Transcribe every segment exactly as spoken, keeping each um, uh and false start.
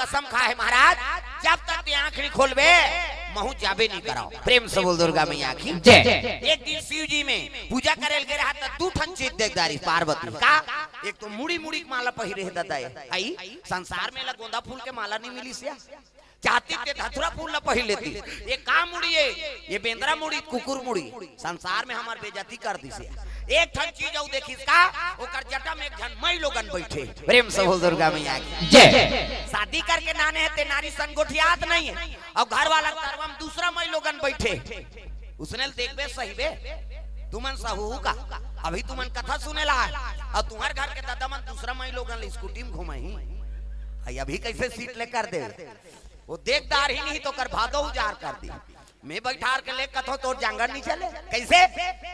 कसम खाए महाराज, जब तक ते आंख नहीं खोलबे, महू जाबे नहीं कराओ। प्रेम से बोल दुर्गा मैया की जय। एक दिन शिव जी में पूजा करे ल गे रहा, त दू ठन चीज देख डारिस पार्वती। का? एक तो मुड़ी मुड़ी के माला पहिरे हे दादा, ये आई संसार में ला गोंदा फूल के माला नहीं मिलिस या, चाहती ते धतुरा फूल ला पहिर लेती। ये का मुड़ी है? ये बेंदरा मुड़ी, कुकुर मुड़ी। संसार में हमार बेइज्जती कर दिस। एक ठन चीज अउ देखिस का, ओकर जटा में एक झन माई लोगन बैठे। प्रेम से बोल दुर्गा मैया की जय। शादी करके नाने हे ते नारी संग गोठियात नहीं है, अउ घर वाला तरवा में दूसरा माई लोगन बैठे। उसने ल देखबे सही बे, तुमन सहू का? अभी तुमन कथा सुने ला आए, अउ तुम्हार घर के दादा मन दूसरा माई लोगन ले स्कूटी में घुमाही। आई अभी कैसे सीट ले कर दे? वो देख डारही नहीं तो कर भादो उजार कर दी। मैं बैठार के ले कथो तोर जांगर नहीं चले। कैसे?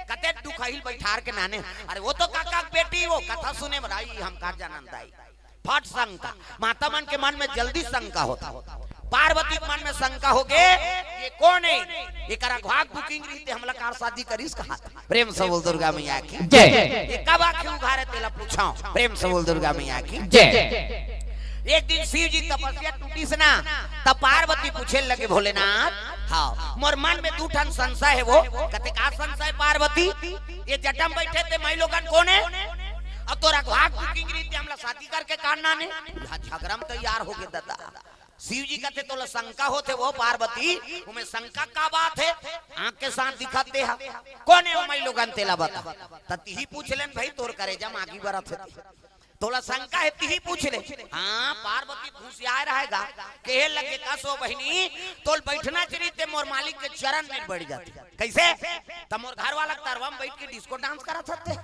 कते दुखहिल बैठार के नाने। अरे वो तो काका के बेटी, वो कथा सुने बर आई, हम का जानन दाई। फट शंका। माता मन के मन में जल्दी शंका होता। पार्वती के मन में शंका हो गे, ये कौन है? एकर अघवा के बुकिंग रहिते हमला कार शादी करिस कहा। प्रेम से बोल दुर्गा मैया की जय। ये कब आके उघारे तेला पूछाओ। प्रेम से बोल दुर्गा मैया की जय। एक दिन शिव जी तपस्या टूटिस ना, तब पार्वती पूछे लगे भोलेनाथ, हाँ, मोर मन में दू ठन संशय है वो। कते का संशय पार्वती? ये जटा में बैठे ते माई लोगन कौन है? अउ तोर अघवा के बुकिंग रहिते हमला शादी करके काढ़ना ने। यहाँ झगड़ा में तैयार हो गे दादा। शिव जी कथे तोला शंका होथे वो पार्वती, उमे शंका का बात है? आंख के साथ दिखत दे हा। कौन है वो माई लोगन तेला बता। त तिही पूछ लेन भाई, तोर करेजा मागी बरत है। तोला शंका है तिही पूछ ले। हाँ, पार्वती घुसियाए रहेगा। कहे लगे का सो बहिनी, तोल बैठना चाहिए ते मोर मालिक के चरण में बैठ जाते। कैसे? त मोर घर वाला तरवा में बैठ के डिस्को डांस करत हते।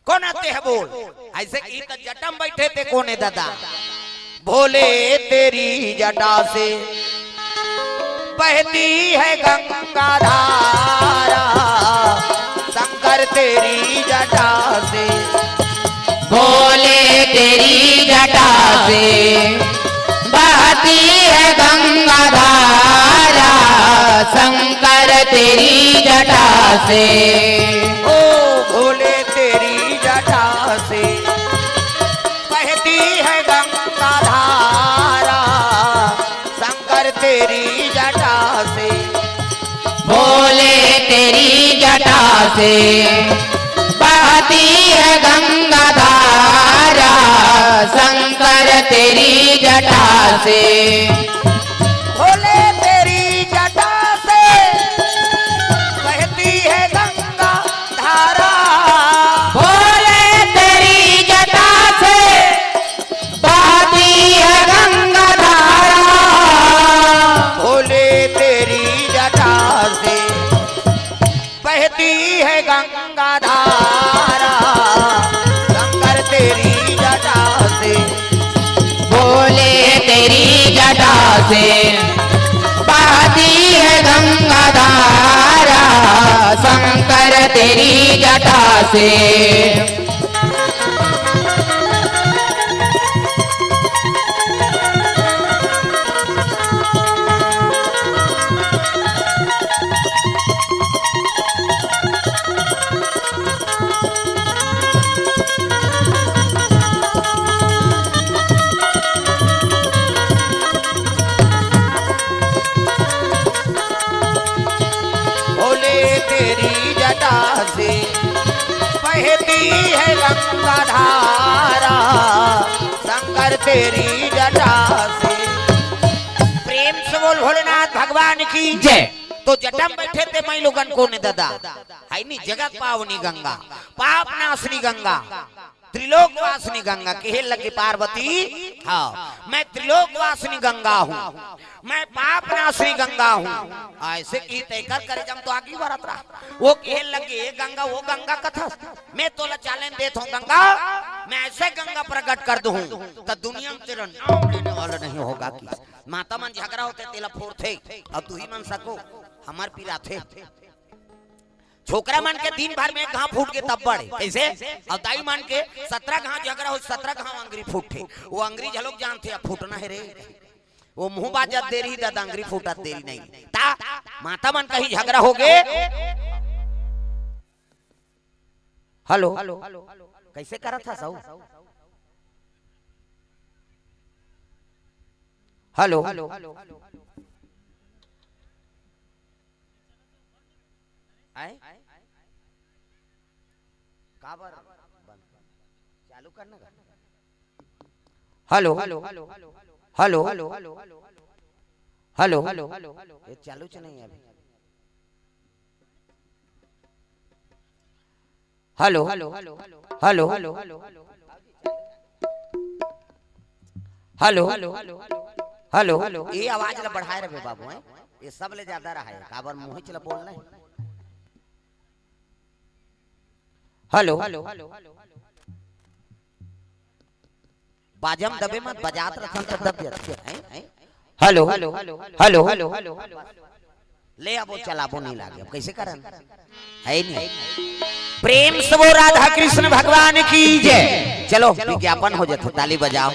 कौन आते हैं बोल? ऐसे की त जटा में बैठे ते कौन है दादा? भोले तेरी जटा से बहती है गंगा धारा, शंकर तेरी जटा से। भोले तेरी जटा से बहती है गंगा धारा, शंकर तेरी जटा से। ओ भोले तेरी जटा से बहती है गंगा धारा, शंकर तेरी जटा से। भोले तेरी जटा से बहती है गंगा धारा, शंकर तेरी जटा से। भोले तेरी जटा से बहती है गंगा धारा। भोले तेरी जटा से बहती है गंगा धारा। भोले तेरी जटा से बहती है गंगा धारा, शंकर तेरी जटा से। भोले तेरी जटा से बहती है गंगा धारा, शंकर तेरी जटा से। भोले तेरी जटा से बहती है गंगा धारा, शंकर तेरी जटा से। प्रेम से बोल भोलेनाथ भगवान की जय। तो जटा में बैठे ते माई लोगन कौन है दादा? है नी, जगत पावनी गंगा, पाप नाशनी गंगा, त्रिलोक वासिनी गंगा। कहे लगी पार्वती, हाँ, मैं त्रिलोक वासिनी गंगा हूँ, मैं पाप नाशनी गंगा हूँ। ऐसे की तय कर करे जम तो आगे बढ़त रहा। वो कहे लगी, "ए गंगा, वो गंगा कथा, मैं तोला challenge देत हूँ गंगा, मैं ऐसे गंगा प्रकट कर दूँ तो दुनिया में तेरा नाम लेने वाला नहीं होगा।" कि माता मन झगड़ा होते तेला फोड़थे, अब तू ही मन सको हमार पिराथे। छोकरा मन के दिन भर में एक घाव फूट के तब बड़े। कैसे? अउ दाई मन के सतरा घाव झगड़ा हो, सतरा घाव अंगरी फूटथे। वो अंगरी झलोक जानथे, अब फूटना है रे। वो मुंह बाजत देरी दादा, अंगरी फूटत देरी नहीं। ता माता मन कहीं झगड़ा हो गे। हेलो, कैसे करत हस? हेलो। आय? काबर बंद? चालू करना का? हेलो। हेलो। हेलो। ये चालू च नहीं है अभी। हेलो। हेलो। हेलो। हेलो। ये आवाज ला बढ़ाए रहे बाबू, हैं? ये सब ले ज्यादा रहा है। काबर मुँह च ला बोलना है। हेलो। बाजम दबे मत, बजात रथन त दब जाथे, हैं? हेलो। हेलो। ले अब वो चलाबो नहीं लागे, अब कैसे करन? है नहीं। प्रेम से वो राधा कृष्ण भगवान की जय। चलो, विज्ञापन हो जाए, ताली बजाओ,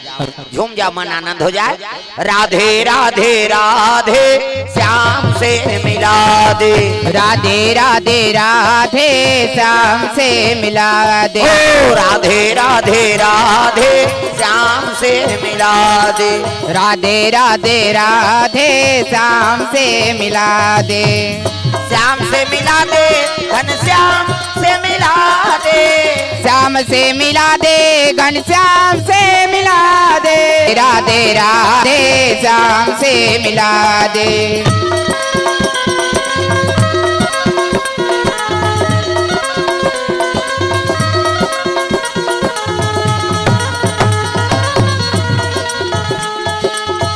झूम जाओ, मन आनंद हो जाए। राधे राधे राधे, श्याम से मिला दे। राधे राधे राधे, श्याम से मिला दे। ओ राधे राधे राधे, श्याम से मिला दे। राधे राधे राधे, श्याम से मिला दे। श्याम से मिला दे, घनश्याम से मिला दे। श्याम से मिला दे, घनश्याम से मिला दे। राधे राधे, श्याम से मिला दे।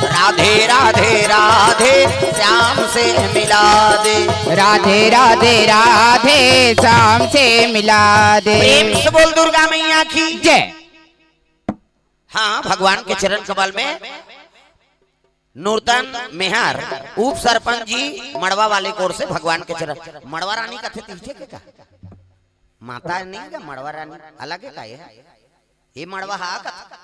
राधे राधे राधे, श्याम से मिला दे। राधे राधे राधे, श्याम से मिला दे। प्रेम से बोल दुर्गा मैया की जय। हाँ, भगवान के चरण कमल में नूरतन मेहर, उप सरपंच जी, मड़वा वाले कोर से भगवान के चरण। मड़वा रानी कथे तीर्थे के का? माता नहीं का मड़वा रानी? अलग है का ये? ये मड़वा हा का?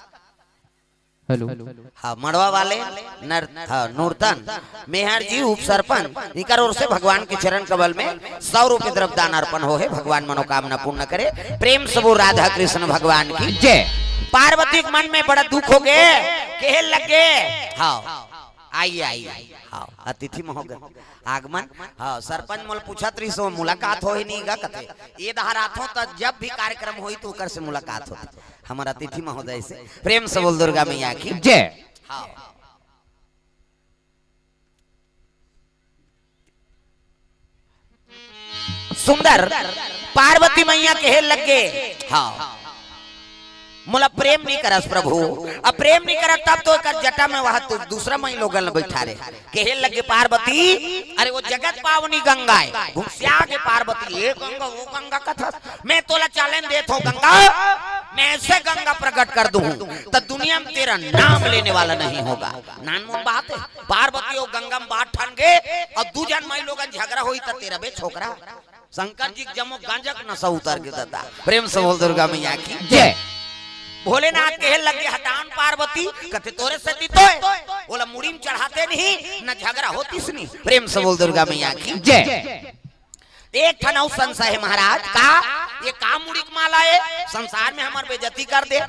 हेलो। हाँ, मड़वा वाले नर-, हाँ, नूरतन मेहर जी, उप सरपंच, इकर ओर से भगवान के चरण कमल में सौ रुपये द्रव्य दान अर्पण हो है। भगवान मनोकामना पूर्ण करे। प्रेम से वो राधा कृष्ण भगवान की जय। पार्वती के मन में बड़ा दुख हो गए, कहे लगे, हाँ, आइए, आइए, हाँ, अतिथि महोदय, आगमन, हाँ, सरपंच मोला पूछत रहिस, मुलाकात हो ही नहीं गा कथे। ये दहार आथो त जब भी कार्यक्रम होई तो ओकर से मुलाकात होती। हमारा अतिथि महोदय से प्रेम से बोल दुर्गा मैया की जय। हाँ। सुंदर पार्वती मैया कहे लगे, हाँ, मोला प्रेम नहीं करस प्रभु। अब प्रेम नहीं करत तब तो एकर जटा में वह तू दूसरा मई लोगन ल बैठा रे। कहे लगे पार्वती, अरे वो जगत पावनी गंगा है, घुसिया के पार्वती, ये गंगा, वो गंगा कथस, मैं तोला challenge देत हूँ गंगा, मैं ऐसे गंगा प्रकट कर दूँ तो दुनिया में तेरा नाम लेने वाला नहीं होगा। नानमुन बात है, पार्वती और गंगा में बात ठान गए और दू जन मई लोगन झगड़ा होई तो तेरा बे छोकरा। शंकर जी के जमो गांजा के नशा उतर के दादा। प्रेम से बोल दुर्गा मैया की जय। भोलेनाथ कहे लगे, "हटान पार्वती, कथे तोरे सेती तो है, ओला मुड़ी में चढ़ाते नहीं, न झगड़ा होतीस नहीं।" प्रेम से बोल दुर्गा मैया की जय। एक ठन अउ संशय है महाराज, का ये का मुड़ी के माला है? संसार में हमार बेइज्जती कर दे।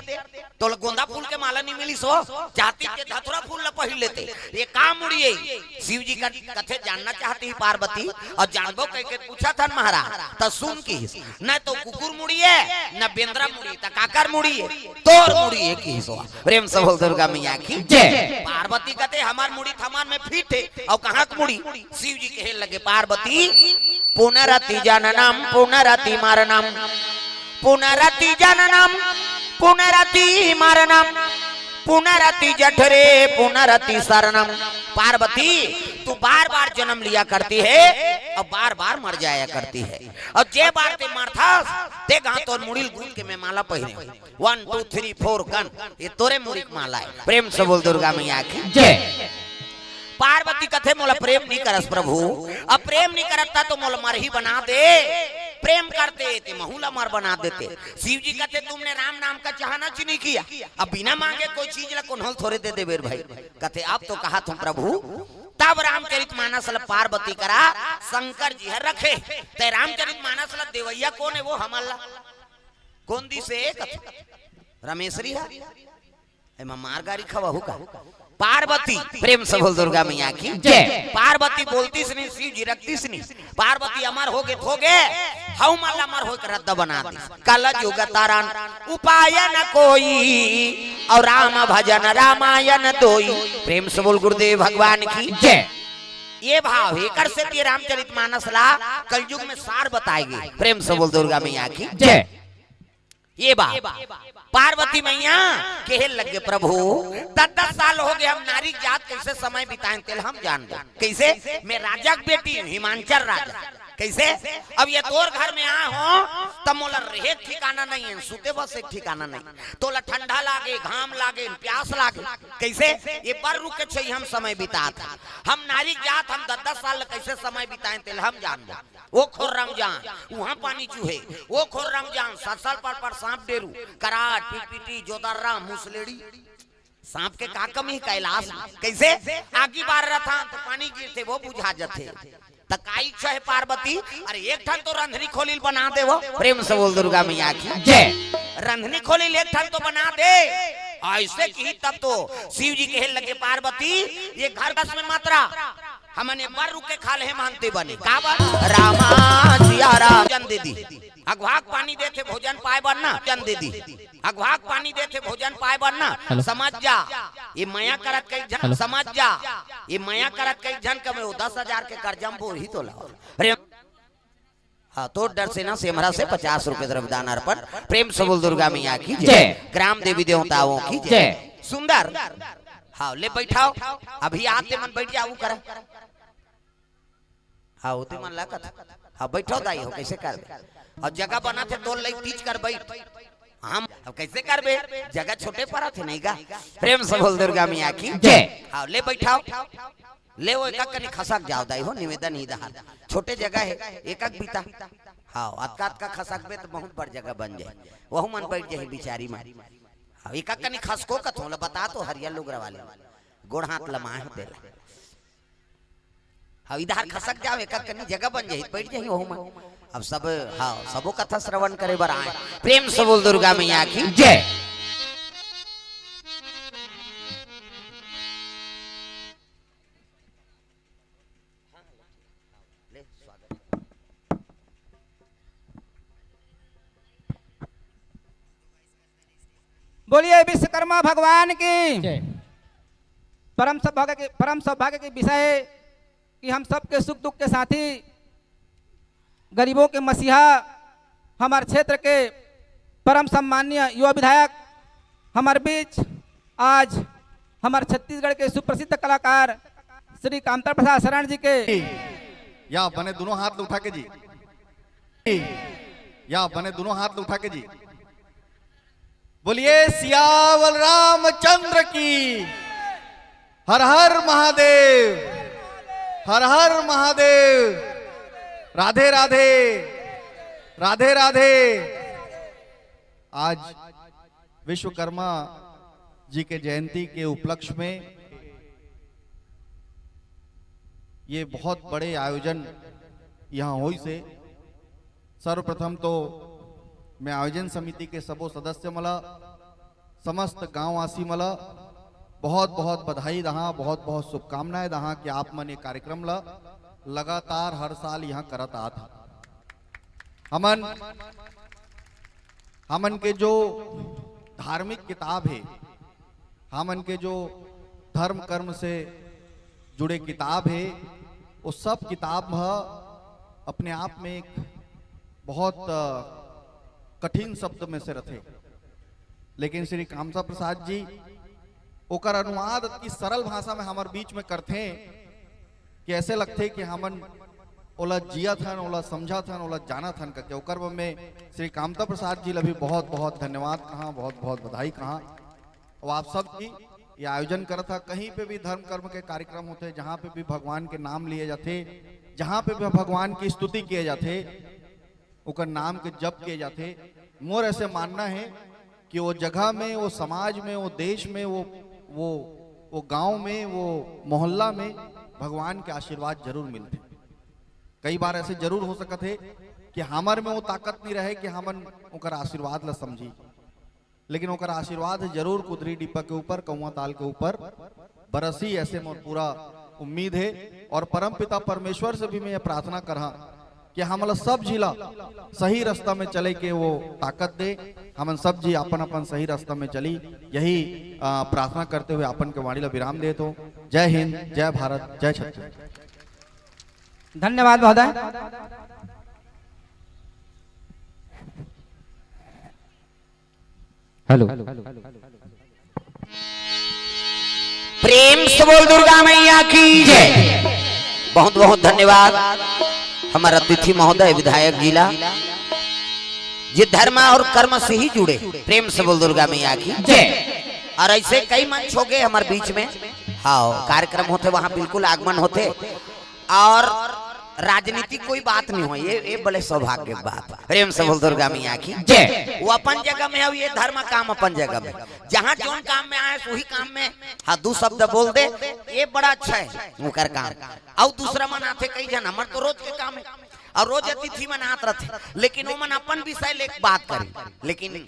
तोला गोंदा फूल के माला नहीं मिलिस हो, जाति के धतुरा फूल ल पहिर लेते। ये का मुड़ी है? शिव जी का कथे जानना चाहती है पार्वती, और जानबो कह के पूछा था महाराज, त सुन किहिस, "न तो कुकुर मुड़ी है, न बेंदरा मुड़ी, त काकर मुड़ी है?" "तोर मुड़ी है," किहिस हो। प्रेम से बोल दुर्गा मैया की जय। पार्वती कथे, "हमार मुड़ी थमार में फिट है, और कहाँ के मुड़ी?" शिव जी कहे लगे, "पार्वती, पुनरति जननम पुनरति मरणम, पुनरति जननम पुनरति मरणम, पुनरति जठरे पुनरति शरणम।" पार्वती, तू बार बार जन्म लिया करती है और बार बार मर जाया करती है, और जे बार ते मरथस ते गा तोर मुड़ी ल गूंथ के मैं माला पहिरे हूँ। One, two, three, four, gun, ये तोरे मुड़ी के माला है। प्रेम से बोल दुर्गा मैया की जय। पार्वती कथे, "मोला प्रेम नहीं करस प्रभु, अब प्रेम नहीं करता तो मोला मरही बना दे, प्रेम करते ते महू ला मर बना देते।" शिव जी कथे, "तुमने राम नाम का चाहना च नहीं किया, अब बिना मांगे कोई चीज ला कोनो ल थोरे दे देबे रे भाई।" कथे, "अब तो कहा तुम प्रभु।" तब रामचरित मानस ला पार्वती करा शंकर जी हर रखे, ते रामचरित मानस ला देवैया कोन है वो हमर ला? कोन दिस हे कथे? रमेशरी हा? एमा मार गारी खवाहू का? पार्वती, प्रेम से बोल दुर्गा मैया की जय। पार्वती बोलतीस नहीं, शिव जी रखतीस नहीं। पार्वती अमर होगे त होगे, हमन ला अमर होय के रद्दा बना दिस। कल युग तरन उपाय न कोई, अउ राम भजन रामायण दोई। प्रेम से बोल गुरुदेव भगवान की जय। ये भाव हे, एकर सेती रामचरित मानस ला कलयुग में सार बताए गे। प्रेम से बोल दुर्गा मैया की जय। ये बात पार्वती मैया कहे लगे, "प्रभु, दस दस साल होगे, हम नारी जात कइसे समय बिताएन, तेला हम जानबो।" कइसे? मैं राजा के बेटी हूँ, हिमांचल राजा। कइसे? अब ये तोर घर में आए हों, त मोला रहे के ठिकाना नहीं हे, सुते बसे के ठिकाना नहीं। तोला ठंडा लागे, घाम लागे, प्यास लागे। कइसे? ये बर रुख के छइहां हम समय बितात हन। हम नारी जात, हम दस दस साल कइसे समय बिताएन, तेला हम जानबो। ओ खोर रमजान, उहाँ पानी चूहे, ओ खोर रमजान, सात साल पर पर सांप डेरू, कराट, पिटपिटी, जोदर्रा, मुसलेड़ी। सांप के का कमी हे कैलाश में? कइसे? आगी बार रथां त पानी गिरथे, ओ बुझा जथे। त का इच्छा हे पार्वती? अरे एक ठन तो रंधनी खोली ल बना देवो। प्रेम से बोल दुर्गा मैया की जय। रंधनी खोली ल एक ठन तो बना दे। अइसे किही तब तो शिव जी कहे लगे, "पार्वती, ये घर बस में मत रह।" हमन एक बार रुख के खा ले हन त बने। का बर? रामा सिया राम। भोजन दे दी। अघवा के पानी देथे भोजन पाए बर ना, भोजन दे दी। अघवा के पानी देथे भोजन पाए बर ना। हेलो। समझ जा, ये मया करत कई झन, हेलो। समझ जा, ये मया करत कई झन कमे, ओ दस हजार के करजा म बोरही तोला। अरे हाँ, तोर डर से ना सेमरा से पचास रुपए द्रव्यदान अर्पण। प्रेम से बोल दुर्गा मैया की जय। जय। ग्राम देवी देवताओं की जय। जय। सुंदर। हाँ, ले बैठाव। अभी आते मन बैठ जाव करा। हाँ, ओती मन ला कथा। हाँ, बैठाव दाई हो, कइसे करबे? अउ जगह बनाथे तोर लइक तीज कर बैठ। हम अब कइसे करबे? जगह छोटे परत हे नहीं गा। प्रेम से बोल दुर्गा मैया की जय। हाँ, ले बैठाव। ले ओ एकक कनी खसक जाव दाई हो, निवेदन हे इही डहर। छोटे जगह हे, एकक बिता। हाँ, अतका अतका खसकबे त बहुत बड़ जगह बन जाय। वहू मन बैठ जाही बिचारी मन। हाँ, एकक कनी खसको कथों ला बता तो हरियर लुगरा वाले। गोड़ हाथ लमाए हो तेला। हाँ, इही डहर खसक जाव, एकक कनी जगह बन जाही, बैठ जाही वहू मन। अब सब, हाँ, सबो कथा श्रवण करे बर आए। प्रेम से बोल दुर्गा मैया की जय। बोलिए विश्वकर्मा भगवान की। जय। परम सौभाग्य के, परम सौभाग्य के विषय कि हम सबके सुख दुख के साथी, गरीबों के मसीहा, हमार क्षेत्र के परम सम्माननीय युवा विधायक हमार बीच आज हमार छत्तीसगढ़ के सुप्रसिद्ध कलाकार श्री कामता प्रसाद शरण जी के या बने दोनों हाथ उठा के जी, या बने दोनों हाथ उठा के जी। बोलिए सियावर रामचंद्र की। हर हर महादेव, हर हर महादेव। राधे राधे, राधे राधे। आज विश्वकर्मा जी के जयंती के उपलक्ष्य में ये बहुत बड़े आयोजन यहाँ होइस हे। सर्वप्रथम तो मैं आयोजन समिति के सबो सदस्य मन ला, समस्त गांववासी मन ला बहुत बहुत बधाई दहां, बहुत बहुत शुभकामनाएं दहां कि आप मन ये कार्यक्रम ला लगातार हर साल यहाँ करत आत हव। हमन, हमन के जो धार्मिक किताब हे, हमन के जो धर्म कर्म से जुड़े किताब हे, वो सब किताब ह अपने आप में एक बहुत, अ, कठिन शब्द में से रथे। लेकिन श्री कामता प्रसाद जी ओकर अनुवाद अति सरल भाषा में हमर बीच में करथे कि ऐसे लगथे कि हमन ओला जियत हन, ओला समझत हन, ओला जानत हन करके। ओकर बर में श्री कामता प्रसाद जी ला भी बहुत बहुत धन्यवाद कहां, बहुत बहुत बधाई कहां। अउ आप सब भी ये आयोजन करत हा, कहीं पे भी धर्म कर्म के कार्यक्रम होथे, जहां पे भी भगवान के नाम लिए जाथे, जहां पे भी भगवान की स्तुति किए जाथे, ओकर नाम के जप किए जाथे, मोर ऐसे मानना हे कि वो जगह में, वो समाज में, वो देश में, वो, वो, वो गांव में, वो मोहल्ला में भगवान के आशीर्वाद जरूर मिलथे। कई बार ऐसे जरूर हो सकत हे कि हमर में वो ताकत नहीं रहे कि हमन ओकर आशीर्वाद ला समझी, लेकिन ओकर आशीर्वाद जरूर कुदरी डिब्बा के ऊपर, कौआ ताल के ऊपर बरसही, ऐसे मोर पूरा उम्मीद हे। और परमपिता परमेश्वर से भी मैं ये प्रार्थना करहा कि हमला सब झिला सही रास्ता में चले के वो ताकत दे, हमन सब झी अपन अपन सही रास्ता में चली। यही, आ, प्रार्थना करते हुए अपन के वाणी ला विराम देत हों। जय हिंद, जय भारत, जय छत्तीसगढ़। धन्यवाद महोदय। हेलो। प्रेम से बोल दुर्गा मैया की जय। बहुत बहुत धन्यवाद हमर अतिथि महोदय विधायक जी ला, जे धर्म और कर्म से ही जुड़े। प्रेम से बोल दुर्गा मैया की जय। और ऐसे कई मंच हो गए हमर बीच में, हाँ, कार्यक्रम होते, वहाँ बिल्कुल आगमन होते। और राजनीति कोई बात नहीं हो, ये, ये बड़े सौभाग्य के बात। प्रेम से बोल दुर्गा मैया की जय। वो अपन जगह में है, ये धर्म काम अपन जगह में, जहाँ जोन काम में आए, वही काम में, हाँ, दू शब्द बोल दे, ये बड़ा अच्छा है उनकर काम। और दूसरा मन आथे कई झन, हमर तो रोज के काम है, और रोज अतिथि मन आत रहथे, लेकिन वो मन अपन विषय ले बात करे, लेकिन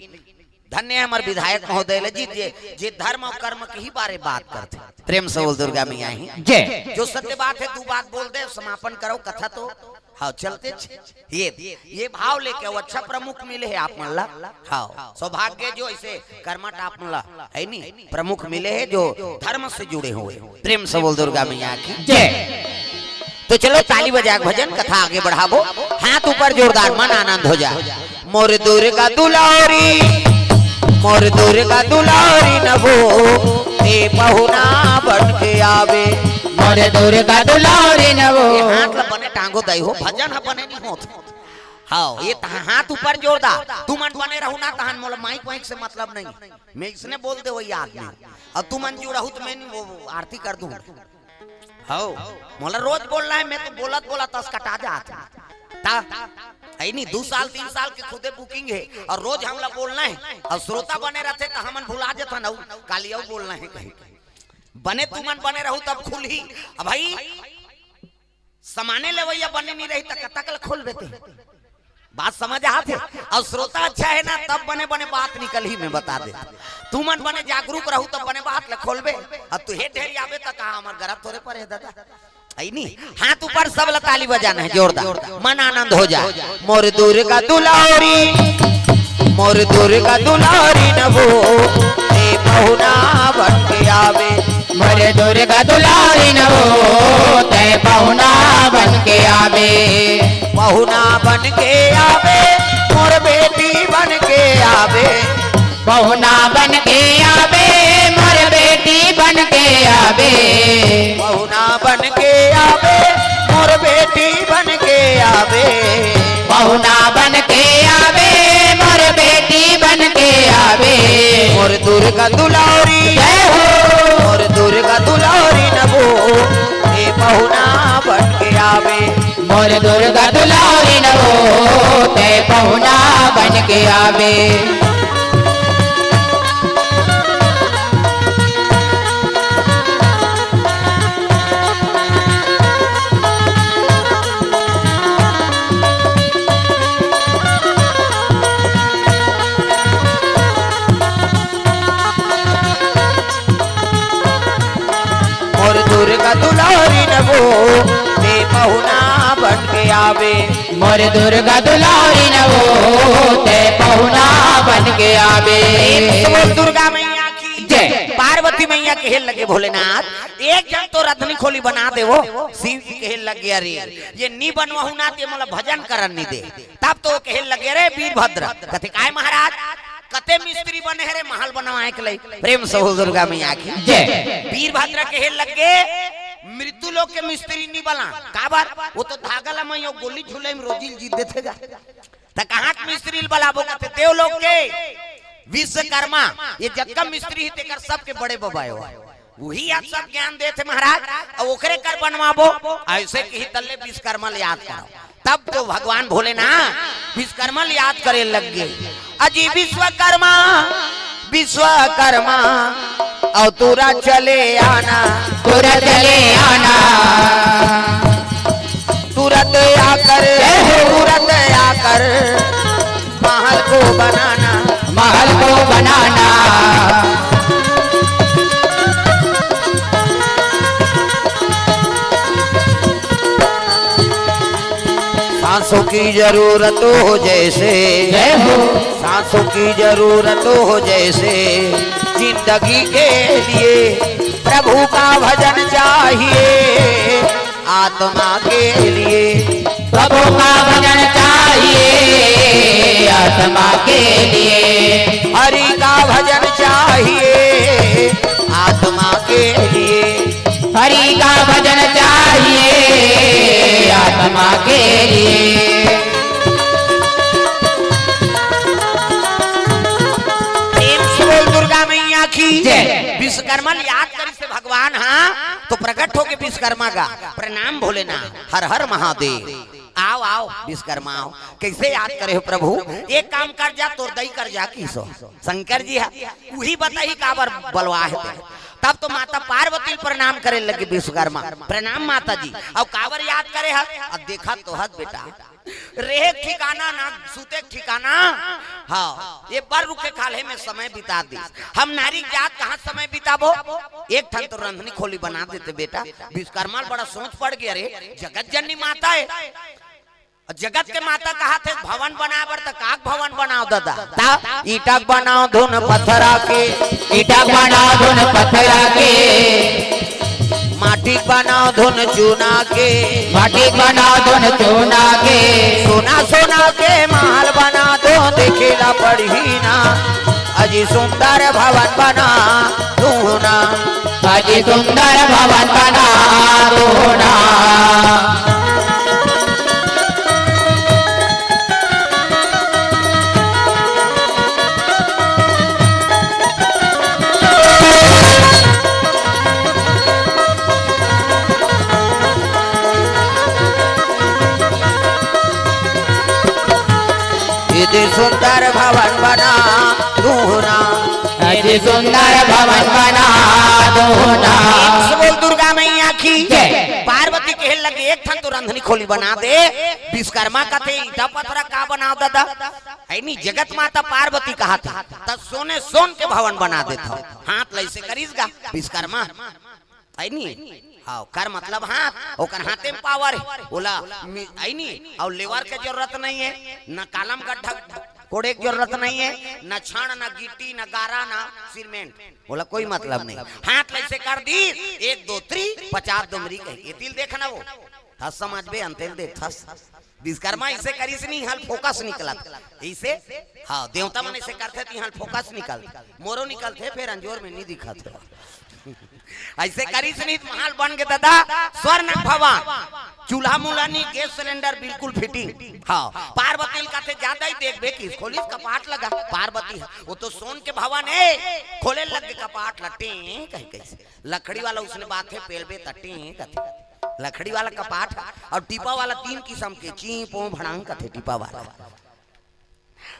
धन्य है हमर विधायक महोदय ले जी, जे, जे धर्म और कर्म के ही बारे बात करथे। प्रेम से बोल दुर्गा मैया ही जय। जो सत्य बात है, दू बात बोल दे, समापन करो कथा तो। हाँ, चलते छ-, ये, ये भाव लेके वो अच्छा प्रमुख मिले है आप मन ला। हाँ, सौभाग्य जो ऐसे कर्मठ आप मन ला है नी, प्रमुख मिले है जो धर्म से जुड़े हुए। प्रेम से बोल दुर्गा मैया की जय। तो चलो ताली बजा के भजन कथा आगे बढ़ाबो, हाथ ऊपर जोरदार, मन आनंद हो जाए। मोर दुर्गा दुलारी, मोर दुर्गा दुलारी नभो, ते पहुना बन के आवे। मोर दुर्गा दुलारी नभो। ये हाथ ला बने टांगो दई हो, भजन ह बने नहीं होत। हाँ, ये त-, हाथ ऊपर जोरदार, तुमन बने रहू ना तहन मोला माइक वाइक से मतलब नहीं, मैं इसने बोल दे वही आदमी। अब तुमन जुड़हू तो मैं नहीं वो आरती कर दूं। हौ, मोला रोज बोलना है, मैं तो बोलत बोलत असकटा जात। ता, है नी, दू साल, तीन साल के खुदे booking है, और रोज हमला बोलना है, और श्रोता बने रहते तो हमन भुला जथन, अउ काली अउ बोलना है कहीं। बने तुमन बने रहू तब खुलही। अब भाई, समाने लेवैया बने नहीं रही त कतक ल खोलबे ते? बात समझ आत हे? और श्रोता अच्छा है ना, तब बने बने बात निकलही, मैं बता दे। तुमन बने जागरूक रहू तब बने बात ल खोलबे। अब तू हे ढेरी आबे त कहा हमर गरब तोरे पर है दादा? है नी? हाथ ऊपर सब ल ताली बजाना है जोरदार, मन आनंद हो जाए। मोर दुर्गा दुलारी, मोर दुर्गा दुलारी नभो, ते पहुना बन के आवे। मोर दुर्गा दुलारी नभो, ते पहुना बन के आवे। पहुना बन के आवे, मोर बेटी बन के आवे। पहुना बन के आवे, मोर बेटी बन के आवे। पहुना बन के आवे, मोर बेटी बन के आवे। पहुना बन के आवे, मोर बेटी बन के आवे। मोर दुर्गा दुलारी जय हो। मोर दुर्गा दुलारी नभो, ए पहुना बन के आवे। मोर दुर्गा दुलारी नभो, ते पहुना बन के आवे। मोर दुर्गा दुलारी नभो, ते पहुना बन के आवे। मोर दुर्गा दुलारी नभो, ते पहुना बन के आवे। प्रेम से बोल दुर्गा मैया की जय। पार्वती मैया कहे लगे भोलेनाथ, एक झन तो रथनी खोली बना देवो। शिव जी कहे लगे, अरे ये नी बनवाहू ना ते मोला भजन करन नी दे। तब तो कहे लगे, अरे वीरभद्र। कथे, काय महाराज? कते मिस्त्री बने हे रे महल बनवाए के लई। प्रेम से बोल दुर्गा मैया की जय। वीरभद्र कहे लगे, मृत्यु लोक के मिस्त्री नी बना। काबर? वो तो धागा ला मैं यो गोली झूले में रोजी ल जीत देथे गा। त कहाँ के मिस्त्री ल बलाबो? कथे, देवलोक के विश्वकर्मा। ये जतका मिस्त्री ही तेकर सबके बड़े बबायो। वही आज सब ज्ञान देथे महाराज, अउ ओकरे कर बनवाबो। ऐसे कही तल्ले विश्वकर्मा ल याद करो। तब तो भगवान भोलेनाथ विश्वकर्मा ल याद करे लग गए। अजी विश्वकर्मा, विश्वकर्मा, अउ तुरंत चले आना। तुरंत चले आना। तुरंत आकर, जय हो। तुरंत आकर महल को बनाना। महल को बनाना। सांसों की जरूरत हो जैसे, जय हो। सांसों की जरूरत हो जैसे, जिंदगी के लिए प्रभु का भजन चाहिए, आत्मा के लिए। प्रभु का भजन चाहिए आत्मा के लिए। हरि का भजन चाहिए आत्मा के लिए। हरि का भजन चाहिए आत्मा के लिए। प्रेम से बोल दुर्गा मैया की जय। विश्वकर्मा ल याद करिस हे भगवान, हाँ, तो प्रकट होके विश्वकर्मा का प्रणाम भोलेनाथ, हर हर महादेव। आओ, आओ, विश्वकर्मा आओ। कैसे याद करे हो प्रभु? एक काम कर जा, तोर दई कर जा, किसो। शंकर जी हा, उही बताही काबर बलवा हे ते। तब तो माता पार्वती ल प्रणाम करे लगे विश्वकर्मा। प्रणाम माता जी। अउ काबर याद करे हस? अब देखा तो हस बेटा। रेहे के ठिकाना ना, सूते के ठिकाना। हाँ, ये बर रुख के खाल्हे में समय बिता दिस। हम नारी जात कहाँ समय बिताबो? एक ठन तो रंधनी खोली बना देते बेटा। विश्वकर्मा ल बड़ा सोच पड़ गया रे, जगत जननी माता हे। अउ जगत के माता कहाथे भवन बनाए बर, त काक भवन बनाओ दादा? त ईंटा के बनाओ धुन पथरा के, ईंटा के बनाओ धुन पथरा के, माटी के बनाओ धुन चूना के, माटी के बनाओ धुन चूना के, सोना सोना के महल बना दो, देखेला पड़ही ना, अजी सुंदर भवन बना दो ना। अजी सुंदर भवन बना दो ना। अजी सुंदर भवन बना दो ना। अजी सुंदर भवन बना दो ना। प्रेम से बोल दुर्गा मैया की जय। पार्वती कहे लगे, एक ठन तो रंधनी खोली बना दे। विश्वकर्मा कथे, ईंटा पथरा का बनाओ दादा? है नी, जगत माता पार्वती कहाथे। त सोने सोन के भवन बना देथव। हाथ ल अइसे करिस गा विश्वकर्मा। है नी? हाँ, कर मतलब हाथ, ओकर हाथे में पावर हे। ओला मि-, है नी? अउ लेबर के जरूरत नहीं हे, न कालम गड्ढा कोड़े के जरूरत नहीं हे, न छड़, न गिट्टी, न गारा, न सीमेंट। ओला कोई मतलब नहीं। हाथ ल अइसे कर दी, एक, दो, three, पचास डोमरी कहे। ये तिल देखना वो। हस समझबे, अंतेल देख, हस। विश्वकर्मा अइसे करिस नी, इहाँ ले फोकस निकलत। अइसे, हाँ, देवता मन अइसे करथे त इहाँ ले फोकस निकलत। मोरो निकलथे, फेर अंजोर में नी दिखत हे। अइसे करिस नी त महल बन गे दादा, स्वर्ण भवन। चूल्हा मूल्हा नी, गैस सिलेंडर बिल्कुल fitting। हाँ, पार्वती ल कथे, जादा ही देखबे किस, खोलिस कपाट ल गा। पार्वती ह, वो तो सोन के भवन हे, खोले लग गे कपाट ल, टें कहि कइसे। लकड़ी वाला उसने बात हे, पेलबे त टें कथे। लकड़ी वाला कपाट अउ टीपा वाला तीन किसम के, चीं, पों, भड़ांग कथे टीपा वाला।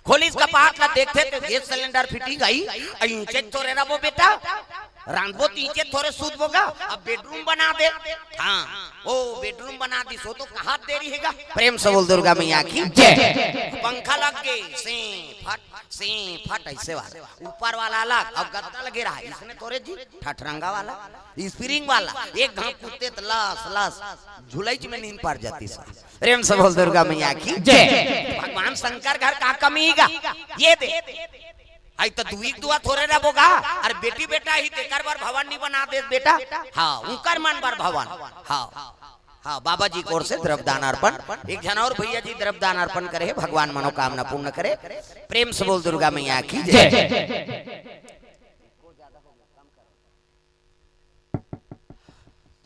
खोलिस कपाट ल देखथे त गैस सिलेंडर fitting हे, अ इंचे थोरे रबो बेटा, रांधबो त इंचे थोरे सूतबो गा, अब बेडरूम बना दे। हाँ, ओ बेडरूम बना दिस, ओ तो कहात देरी हे गा। प्रेम से बोल दुर्गा मैया की जय। पंखा लग गे, से फट, से फट, अइसे वाला। ऊपर वाला अलग, अउ गद्दा लगे रहा, इसने थोरे जी, ठठरंगा वाला, spring वाला, एक घांव कुत्ते त लस, लस, झुलइच में नींद पड़ जातिस। प्रेम से बोल दुर्गा मैया की जय। भगवान शंकर घर का कमी गा? ये दे। अई त दुई दुआ थोरे रबो गा, अरे बेटी बेटा ही तेकर बर भवन नी बना दे बेटा। हाँ, उकर मन बर भवन। हाँ, हाँ, बाबा जी की ओर से द्रव्यदान अर्पण। एक झन अउ भैया जी द्रव्यदान अर्पण करे हे, भगवान मनोकामना पूर्ण करे। प्रेम से बोल दुर्गा मैया की जय। जय।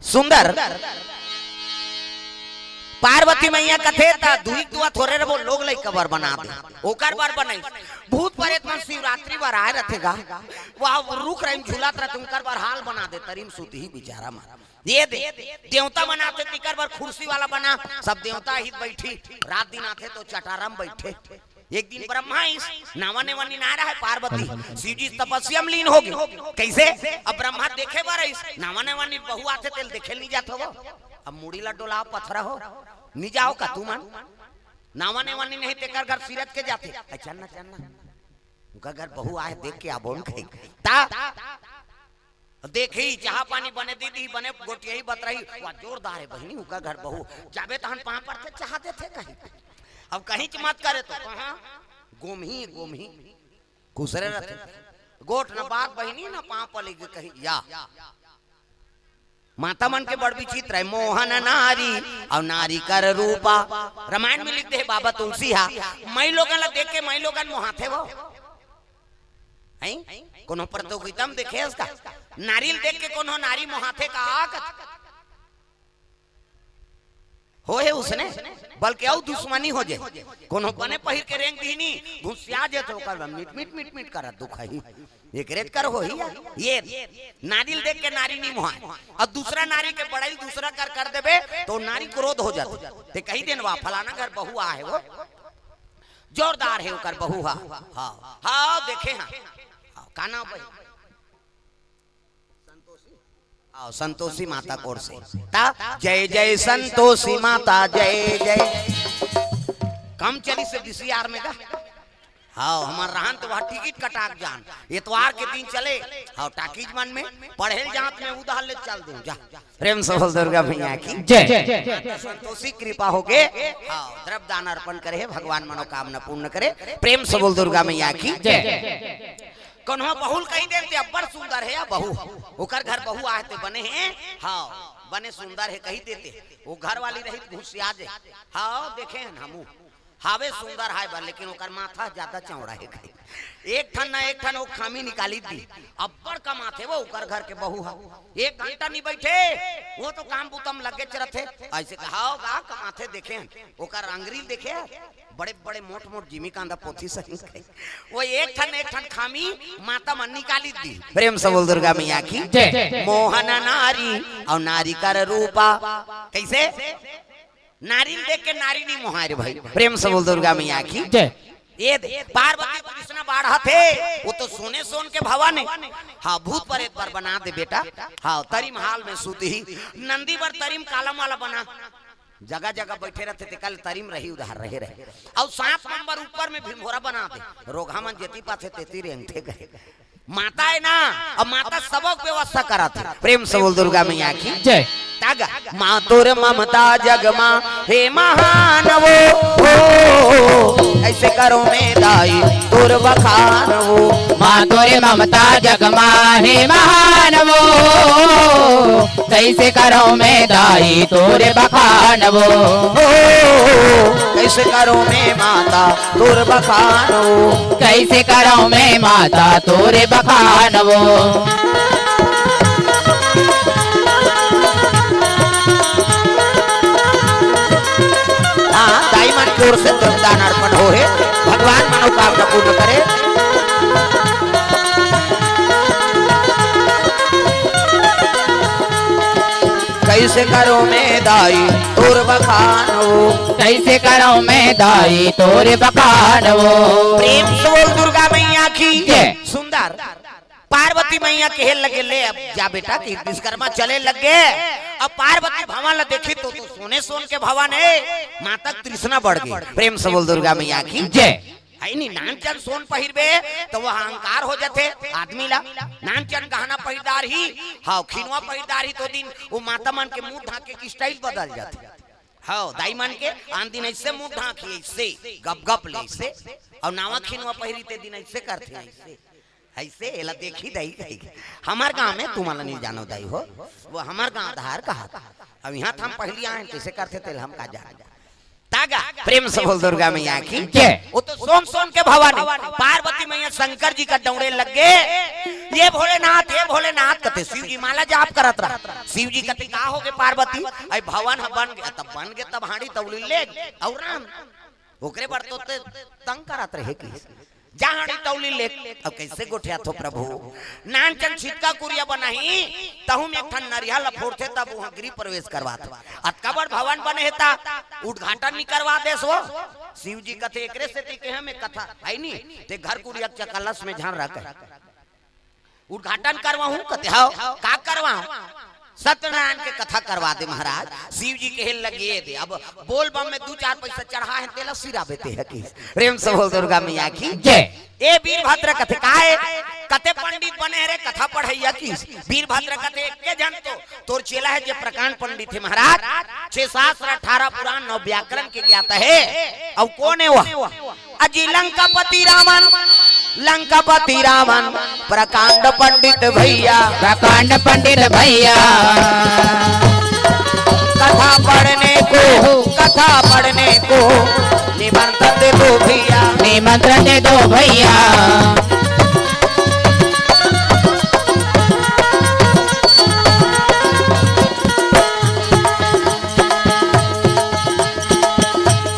सुंदर पार्वती मैया कथे त दुई दुआ थोरे रबो, लोग लइका बर बना दे, ओकर बर बनाई। भूत प्रेत मन शिवरात्रि बर आए रथे गा, वह रुख रही झूलत रथे, उनकर बर हाल बना दे, तरी म सुतही बिचारा मन। ये दे, देवता मन आथे, तिकर बर खुर्सी वाला बना, सब देवता ही बैठी, रात दिन आथे तो चटारा म बैठे। एक दिन ब्रह्मा आइस, नावा नेवानी ना रहे पार्वती, शिव जी तपस्या में लीन हो गए। कैसे? अब ब्रह्मा देखे बर आइस, नावा नेवानी बहू आथे, तेल देखे नहीं जात हो। अब मुड़ी ला डोलाओ, पथरा हो, नहीं जाओ का तुमन? नावा नेवानी नहीं, तेकर घर सिरत के जाथे। "ए, चल ना, चल ना, उनका घर बहू आए, देख के आबो न कहीं।" ता देखही, चाहा पानी बने दे दिही, बने गोठियाही बतरही, वाह, जोरदार हे बहिनी, उकर घर बहू। जाबे तहन पाँव परथे, चाहा देथे कही। अब कहींच मत करे तो कहाँ? गोमही, गोमही। खुसरे रथे। गोठ न बात बहिनी, न पाँव पलग कही। या। माता मन के बड़ विचित्र हे, मोहन नारी अउ नारी कर रूपा। रामायण में लिख दे हे बाबा तुलसी हा, माईलोगन ला देख के माईलोगन मोहाथे वो। हैं? कोनो प्रतियोगिता में देखे हस का? नारी ल देख के कोनो नारी मोहाथे का? होहे उसने, बल्कि अउ दुश्मनी हो जाय। कोनो बने पहिर के रेंग दिही नी, घुसिया जाय त ओकर मिट, मिट, मिट, मिट करत दुखाही। एकरे त कर होही या। ये नारी ल देख के नारी नी मोहाय, अउ दूसरा नारी के बड़ाई दूसरा कर, कर देबे, त नारी क्रोध हो जाथे। ते कही देन, "वाह, फलाना घर बहू आ हे वो, जोरदार हे ओकर बहू हा।" हाँ, हाँ, देखे हाँ। हाँ, का नाम बहू? आओ, संतोषी माता कोर से। ता, जय जय संतोषी माता, जय जय। कम चली से डीसीआर में गा। हाँ, हमर रहन तो वहाँ टिकट कटाक जान। एतवार के दिन चले। हाँ, टाकीज मन में पढ़े जात में उधार ले चल दूं, जा। प्रेम से बोल दुर्गा मैया की जय। माता संतोषी कृपा होगे। हाँ, द्रव्य दान अर्पण करे हे, भगवान मनोकामना पूर्ण करे। प्रेम से बोल दुर्गा मैया की जय। कोनो बहू ल कही देन ते अब्बड़ सुंदर हे या बहू, ओकर घर बहू आहे ते बने हे, हाँ, बने सुंदर हे कही देते। वो घर वाली रही त घुसिया जाय। हाँ, देखे हन हमू, हावे सुंदर हाय बर, लेकिन ओकर माथा ज्यादा चौड़ा हे कही। एक ठन ना एक ठन वो खामी निकाली दी। अब्बड़ कमाथे वो ओकर घर के बहू हा। एक घंटा नी बैठे, वो तो काम बुता म लगेच रथे। ऐसे कहा होगा, कमाथे देखे हन, ओकर अंगरी देखे हन, बड़े बड़े मोट मोट जिमी कांदा पोथी सही कहे। वो एक ठन एक ठन खामी माता मन निकाली दी। प्रेम से बोल दुर्गा मैया की जय। मोहन नारी अउ नारी कर रूपा। कैसे? नारी ल देख के नारी नी मोहाय रे भाई। प्रेम से बोल दुर्गा मैया की जय। ये दे, पार्वती कृष्ण बाढ़त हे, वो तो सोने सोन के भवन हे। हाँ, भूत प्रेत बर बना दे बेटा। हाँ, तरिम हाल में सूतही, नंदी बर तरिम कालम वाला बना। जगह जगह बैठे रथे, ते कल तरिम रही, उधार रहे रहे। अउ सात नंबर ऊपर में भिंभोरा बना दे, रोगहा मन जेती पाथे तेती रेंगथे कहे। माता हे ना, अब माता सबक व्यवस्था करत हे। प्रेम से बोल दुर्गा मैया की जय। तागा, माँ तोर ममता जग मा हे महान वो, हो, कैसे करो मैं दाई तोर बखान वो। माँ तोर ममता जग मा हे महान वो, कैसे करो मैं दाई तोर बखान वो। हो, कैसे करो मैं माता तोर बखान वो। कैसे करौं मैं माता तोर बखान वो। हाँ, दाई मन की ओर से द्रव्यदान अर्पण होहे, भगवान मनोकामना पूर्ण करे। कैसे करौं मैं दाई तोर बखान वो। कैसे करौं मैं दाई तोर बखान वो। प्रेम से बोल दुर्गा मैया की जय। सुंदर। पार्वती मैया कहे लगे, "ले अब जा बेटा," कि विश्वकर्मा चले लगे। अब पार्वती भवन ला देखी तो, तो सोने सोन के भवन हे, माता तृष्णा बढ़ गई। प्रेम से बोल दुर्गा मैया की जय। हे नी, नानचन सोन पहिरबे, त वो अहंकार हो जाथे आदमी ला। नानचन गहना पहिरदार ही, हाँ, खिनवा पहिरदार ही, तो दिन वो माता मन के मुंह ढांके के स्टाइल बदल जाथे। हाँ, दाई मन के आन दिन ऐसे मुंह ढांकी, ऐसे गप गप ले, ऐसे, अउ नावा खिनवा पहिरी ते दिन ऐसे करथे, ऐसे, ऐसे, एला देखी दाई कही। हमर गांव में तुमन ला नहीं जानो दाई हो, वो हमर गांव धार कहा। अब यहाँ हम पहली आए, कैसे करथे तेल हम का जान। तागा, प्रेम से बोल दुर्गा मैया की जय। वो तो सोन सोन के भवन हे। पार्वती मैया शंकर जी का दौड़े लग गे, "ये भोलेनाथ, ये भोलेनाथ," कथे। शिव जी माला जाप करत रहा। शिव जी कथे, "का हो गे पार्वती?" "अई भवन ह बन गे।" "तब बन गे तब हांडी तौली ले अउ राम, ओकरे बर तो ते तंग करत रहे कि जा हांडी तौली ले।" अब कैसे गोठियाथो प्रभु? नानचन छितका कुरिया बनाही, तहू में एक ठन नरिहा ल फोड़थे, तब वहां गृह प्रवेश करवाथे। अतका बड़ भवन बने हे, ता उद्घाटन नहीं करवा देस वो। शिव जी कथे, "एकरे सेती के हमें कथा है नी, ते घर कुरिया के चकलस में झन रह कहे। उद्घाटन करवाहूं?" कथे, "हव।" "का करवाहूं?" सत्यनारायण के कथा करवा दे महाराज। शिव जी कहे लगे, "दे, अब बोल बम में दू चार पैसा चढ़ा है, तेला सिरा बेते है किस।" प्रेम से बोल दुर्गा मैया की जय। ए वीरभद्र कथे, "काय कते पंडित बने रे, कथा पढ़ैया किस?" वीरभद्र कथे, "एके जन तो तोर चेला है, जे प्रकांड पंडित है महाराज, छह शास्त्र, अठारह पुराण, नौ व्याकरण के ज्ञाता है। अब कौन है वह?" अजी लंकापति रावण, लंकापति रावण, प्रकांड पंडित भैया। प्रकांड पंडित भैया। कथा पढ़ने को, कथा पढ़ने को निमंत्रण दे दो भैया। निमंत्रण दे दो भैया।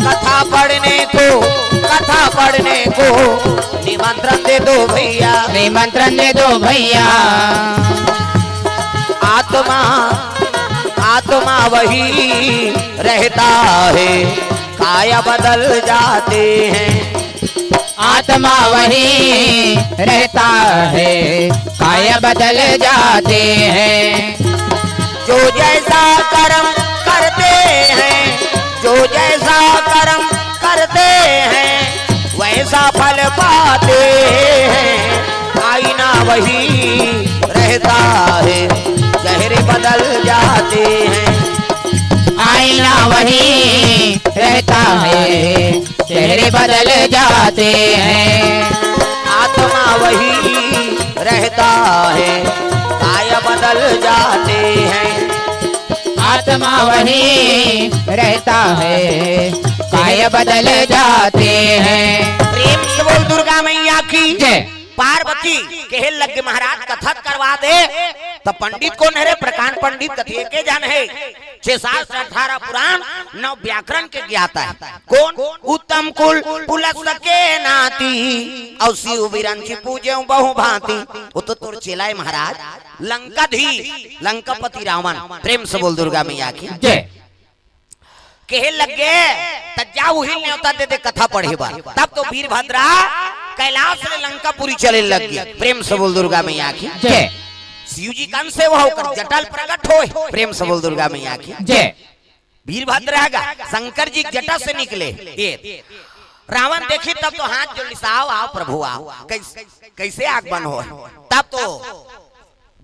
कथा पढ़ने को, कथा पढ़ने को निमंत्रण दे दो भैया। निमंत्रण दे दो भैया। आत्मा, आत्मा वही रहता है, काया बदल जाते हैं। आत्मा वही रहता है, काया बदल जाते हैं। जो जैसा कर्म करते हैं, जो जैसा कर्म करते हैं, वैसा फल पाते हैं। आईना वही रहता है, चेहरे बदल जाते हैं। आईना वही रहता है, चेहरे बदल जाते हैं। आत्मा वही रहता है, काय बदल जाते हैं। आत्मा वही रहता है, काय बदल जाते हैं। प्रेम से बोल दुर्गा मैया की जय। पार्वती कहे लगे, "महाराज कथा करवा दे।" तो पंडित कौन है रे? प्रकांड पंडित कथे एके जन है, छह शास्त्र, अठारह पुराण, नौ व्याकरण के ज्ञाता है। कौन? उत्तम कुल पुलस के नाती, और शिव बिरंची पूजे बहु भांति। वो तो तोर चेला है महाराज, लंकाधीश, लंकापति रावण। प्रेम से बोल दुर्गा मैया की जय। कहे लगे, "त जा उही न्योता दे दे कथा पढ़े बर।" तब तो वीरभद्रा कैलाश ले लंकापुरी चले लग गए। प्रेम से बोल दुर्गा मैया की जय। शिव जी कन से वह ओकर जटा ल प्रकट होए। प्रेम से बोल दुर्गा मैया की जय। वीरभद्र रहेगा, शंकर जी के जटा से निकले। ये रावण देखी तब तो हाथ जोड़ लिस, "आओ, आओ प्रभु, आओ।" कैस-, कैसे आगमन हो? तब तो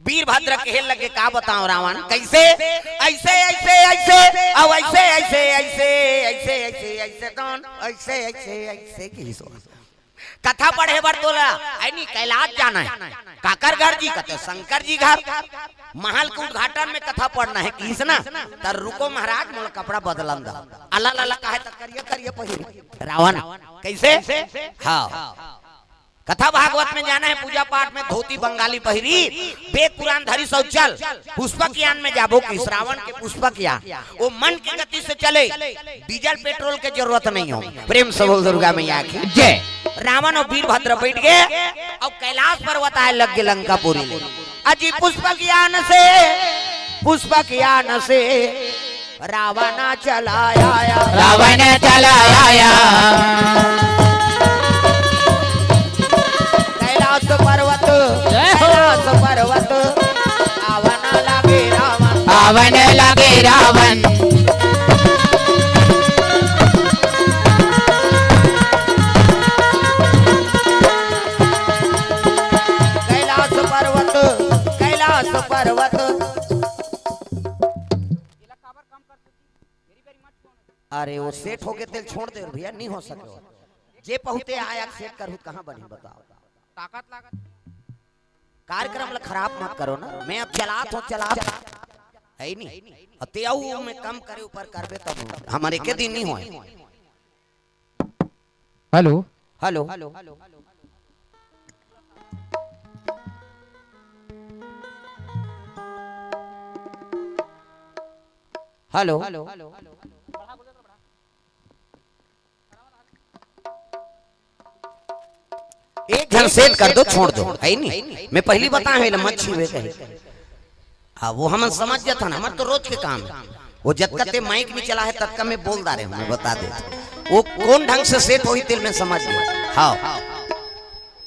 वीरभद्र कहे लगे, "का बताओ रावण, कैसे?" "ऐसे, ऐसे, ऐसे, अब ऐसे, ऐसे, ऐसे, ऐसे, ऐसे, ऐसे, कौन? ऐसे, ऐसे, ऐसे," की सो। कथा पढ़े बर तोला, है नी, कैलाश जाना है। काकर घर जी? कथे शंकर जी घर। महल के उद्घाटन में कथा पढ़ना है, किस ना? "त रुको महाराज, मोला कपड़ा बदलन दा।" अला लला कहे त करिया करिया पहिरी। रावण, कैसे? हाँ। कथा भागवत में जाना है, पूजा पाठ में धोती बंगाली पहिरी, वेद पुराण धरी सब चल, पुष्पक यान में जाबो किस, रावण के पुष्पक यान, वो मन के गति से चले, डीजल पेट्रोल के जरूरत नहीं हो। प्रेम से बोल दुर्गा मैया की जय। रावण और वीरभद्र बैठ गए और कैलाश पर्वत आए लग गए लंकापुरी ले। अजी पुष्पक यान से, पुष्पक यान से रावण चला आया। रावण चला आया। कैलाश पर्वत, जय हो। कैलाश पर्वत, आवन लागे रावण। आवन लागे रावण। कैलाश पर्वत, कैलाश पर्वत। अरे वो सेट हो गए तेल छोड़ दे भैया, नहीं हो सके। जे बहुते आया सेट करू, कहाँ बनी बताओ? ताकत लागत। कार्यक्रम ला खराब मत करो ना, मैं अब चलात हो, चलात है ही नहीं। अते आऊ में कम करे ऊपर करबे तब हमारे के दिन नहीं होए। हेलो। हेलो। हेलो। एक झन सेट कर दो, छोड़ दो, है ही नहीं। मैं पहली बताए हूँ, मत छीवे कहीं। हाँ, वो हमन समझ जाथन, हमर तो रोज के काम है। वो जतका ते माइक नहीं चला है, ततका मैं बोल डारे हूँ, मैं बता दे। वो कौन ढंग से सेट होई, तेल मैं समझ गया। हाँ,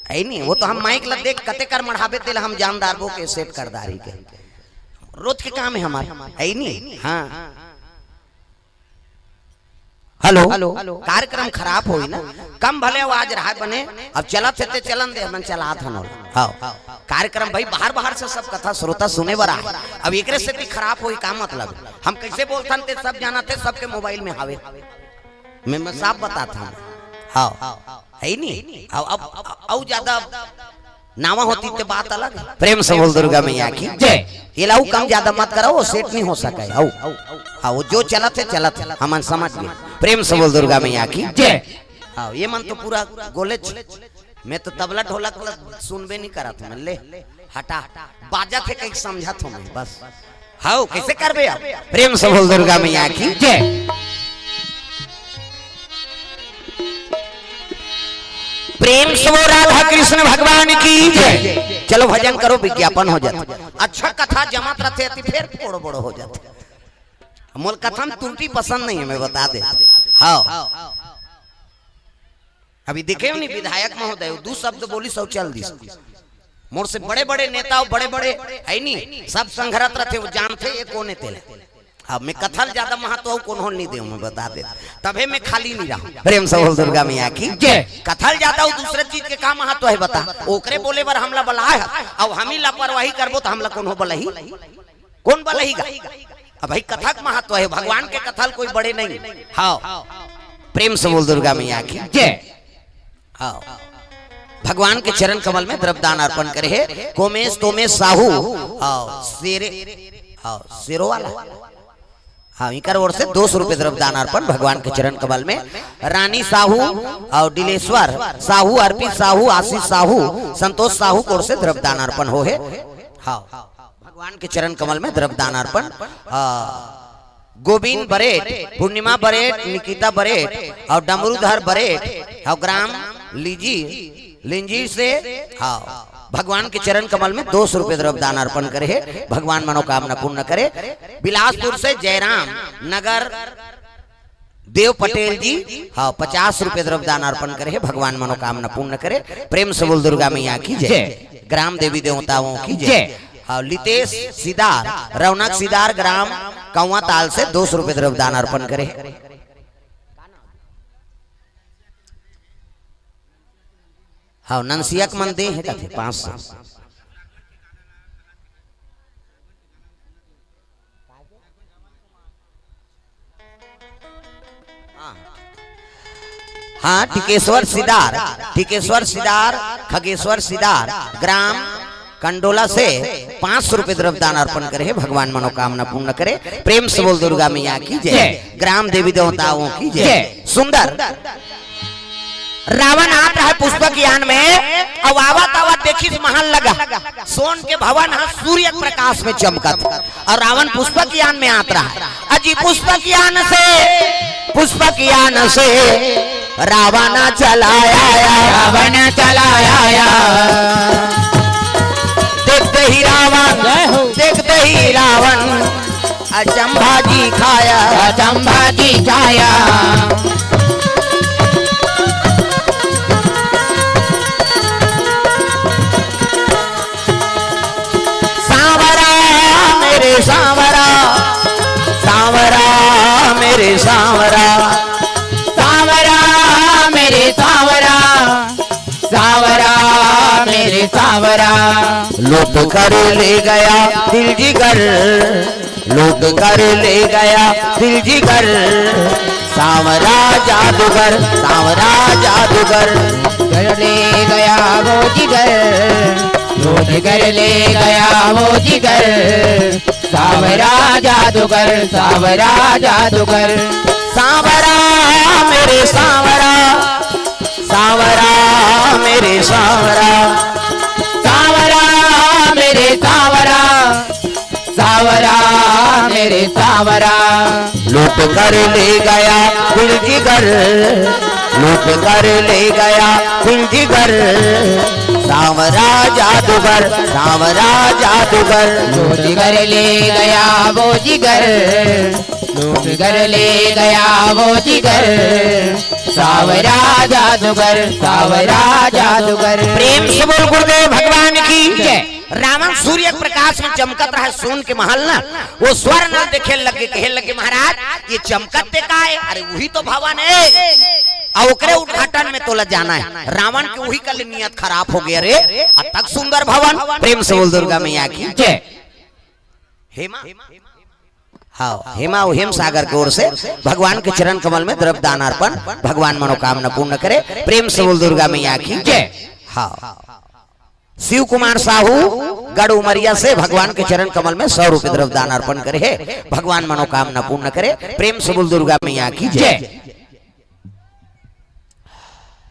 है नहीं, वो तो हम माइक ला देख कते कर मढ़ाबे, तेल हम जान डारबो के सेट कर डारी के। रोज के काम है हमारे, है ही नहीं। हाँ, हेलो, कार्यक्रम खराब होई ना, कम भले आवाज रहा बने, अब चलत हे ते चलन दे, मन चलात हन। हाँ, कार्यक्रम भाई बाहर बाहर से सब कथा श्रोता सुने बर आए, अब एकरे सेती खराब होई का मतलब? हम कैसे बोलथन ते सब जानत हे, सबके मोबाइल में हावे, मैं मैं साफ बताथन। हाँ, है ही नहीं। अब अब अउ ज्यादा नावा होती ते बात अलग। प्रेम से बोल दुर्गा मैया की जय। ये लाऊ कम ज्यादा मत कराओ, वो सेट नहीं हो सका है। आओ, हाँ, वो जो चलत हे चलत हे, हमन समझ गए। प्रेम से बोल दुर्गा मैया की जय। हाँ, ये मन तो पूरा गोलेच, मैं तो तबला ढोलक ला सुनबे नहीं करत हूँ, ले हटा, बाजत हे कहीं समझत हूँ मैं बस। हाउ, कैसे करबे अब? प्रेम से बोल दुर्गा मैया की जय। प्रेम से बोल राधा कृष्ण भगवान की जय। चलो भजन करो, विज्ञापन हो जाता। अच्छा कथा जमत रहते अति फिर पोड़ बोड़ हो जाते। मोल कथा में त्रुटि पसंद नहीं है, मैं बता दे। हाँ, अभी देखे हो नहीं विधायक महोदय, दू शब्द बोली, सब चल दिस। मोर से बड़े बड़े नेता, बड़े बड़े है नहीं, सब संघरत रहते, वो जानते ये कौन है तेला। अब मैं कथा ल ज्यादा महत्व अउ कोनो ल नहीं देव, मैं बता दे, तभे मैं खाली नहीं रहूं। प्रेम से बोल दुर्गा मैया की जय। कथा ल ज्यादा अउ दूसरे चीज के का महत्व है बता? ओकरे बोले बर हमला बलाए ह, अब हम ही लापरवाही करबो तो हमला कोनो बलही? कौन बलही गा? अब भाई कथा के महत्व है, भगवान के कथा ल कोई बड़े नहीं। हाँ, प्रेम से बोल दुर्गा मैया की जय। हाँ, भगवान के चरण कमल में द्रव्यदान अर्पण करे हे कोमेश तोमेश साहू। हाँ, शेरे, हाँ, शेरो वाला। हाँ, इनकर ओर से दो सौ रुपये द्रव्यदान अर्पण भगवान के चरण कमल में। रानी साहू और डिलेश्वर साहू, अर्पित साहू, आशीष साहू, संतोष साहू के ओर से द्रव्यदान अर्पण हो हे। हाँ, भगवान के चरण कमल में द्रव्यदान अर्पण। हाँ, गोविंद बरेट, पूर्णिमा बरेट, निकिता बरेट और डमरूधर बरेट और ग्राम लीजी, लिंजी से, हाँ, भगवान के चरण कमल में दो सौ रुपये द्रव्यदान अर्पण करे हे। भगवान मनोकामना पूर्ण करे। बिलासपुर से जयराम नगर देव पटेल जी, हाँ, पचास रुपये द्रव्यदान अर्पण करे हे। भगवान मनोकामना पूर्ण करे। प्रेम से बोल दुर्गा मैया की जय। जय। ग्राम देवी देवताओं की जय। जय। हाँ, लितेश सिदार, रौनक सिदार, ग्राम कौवा ताल से दो सौ रुपये द्रव्यदान अर्पण करे। हाँ, ननसिया के मन दे हे कथे पाँच सौ। हाँ, टिकेश्वर सिदार, टिकेश्वर सिदार, खगेश्वर सिदार, ग्राम कंडोला से पाँच सौ रुपये द्रव्यदान अर्पण करे हे। भगवान मनोकामना पूर्ण करे। प्रेम से बोल दुर्गा मैया की जय। जय। ग्राम देवी देवताओं की जय। जय। सुंदर रावण आत रहा पुष्पक यान में, अब आवत आवत देखिस महल लगा, सोन के भवन ह सूर्य के प्रकाश में चमकत, और रावण पुष्पक यान में आत रहा। अजी पुष्पक यान से, पुष्पक यान से रावण चला आया। रावण चला आया। देखते ही रावण, जय हो। देखते ही रावण अचंभा जी खाया। अचंभा जी खाया। सांवरा मेरे सांवरा, सांवरा मेरे सांवरा, सांवरा मेरे सांवरा, सांवरा मेरे सांवरा। लूट कर ले गया दिल जिगर, लूट कर ले गया दिल जिगर। सांवरा जादूगर, सांवरा जादूगर। कर ले गया वो जिगर, वो जिगर ले गया वो जिगर। सांवरा जादूगर, सांवरा जादूगर। सांवरा मेरे सांवरा, सांवरा मेरे सांवरा, सांवरा मेरे सांवरा, सांवरा मेरे सांवरा। लूट कर ले गया दिल जिगर, लूट कर ले गया दिल जिगर। सांवरा जादूगर, सांवरा जादूगर। वो जिगर ले गया वो जिगर, वो जिगर ले गया वो जिगर। सांवरा जादूगर, सांवरा जादूगर। प्रेम से बोल गुरुदेव भगवान की जय। रावण सूर्य के प्रकाश में चमकत रहे सोन के महल ना, वो स्वर नल देखे लगे, कहे लगे, "महाराज, ये चमकत ते का है? अरे, वही तो भवन है।" और ओकरे उद्घाटन में तोला जाना है। रावण के वही कल नियत खराब हो गया रे। अतक सुंदर भवन। प्रेम से बोल दुर्गा मैया की जय। हेमा, हाँ, हेमा और हेम सागर की ओर से भगवान के चरण कमल में द्रव्य दान अर्पण, भगवान मनोकामना पूर्ण करे। प्रेम से बोल दुर्गा मैया की जय। हाँ, शिव कुमार साहू गढ़ उमरिया से भगवान के चरण कमल में सौ रुपए द्रव्य दान अर्पण करे है, भगवान मनोकामना पूर्ण करे। प्रेम से बोल दुर्गा मैया की जय।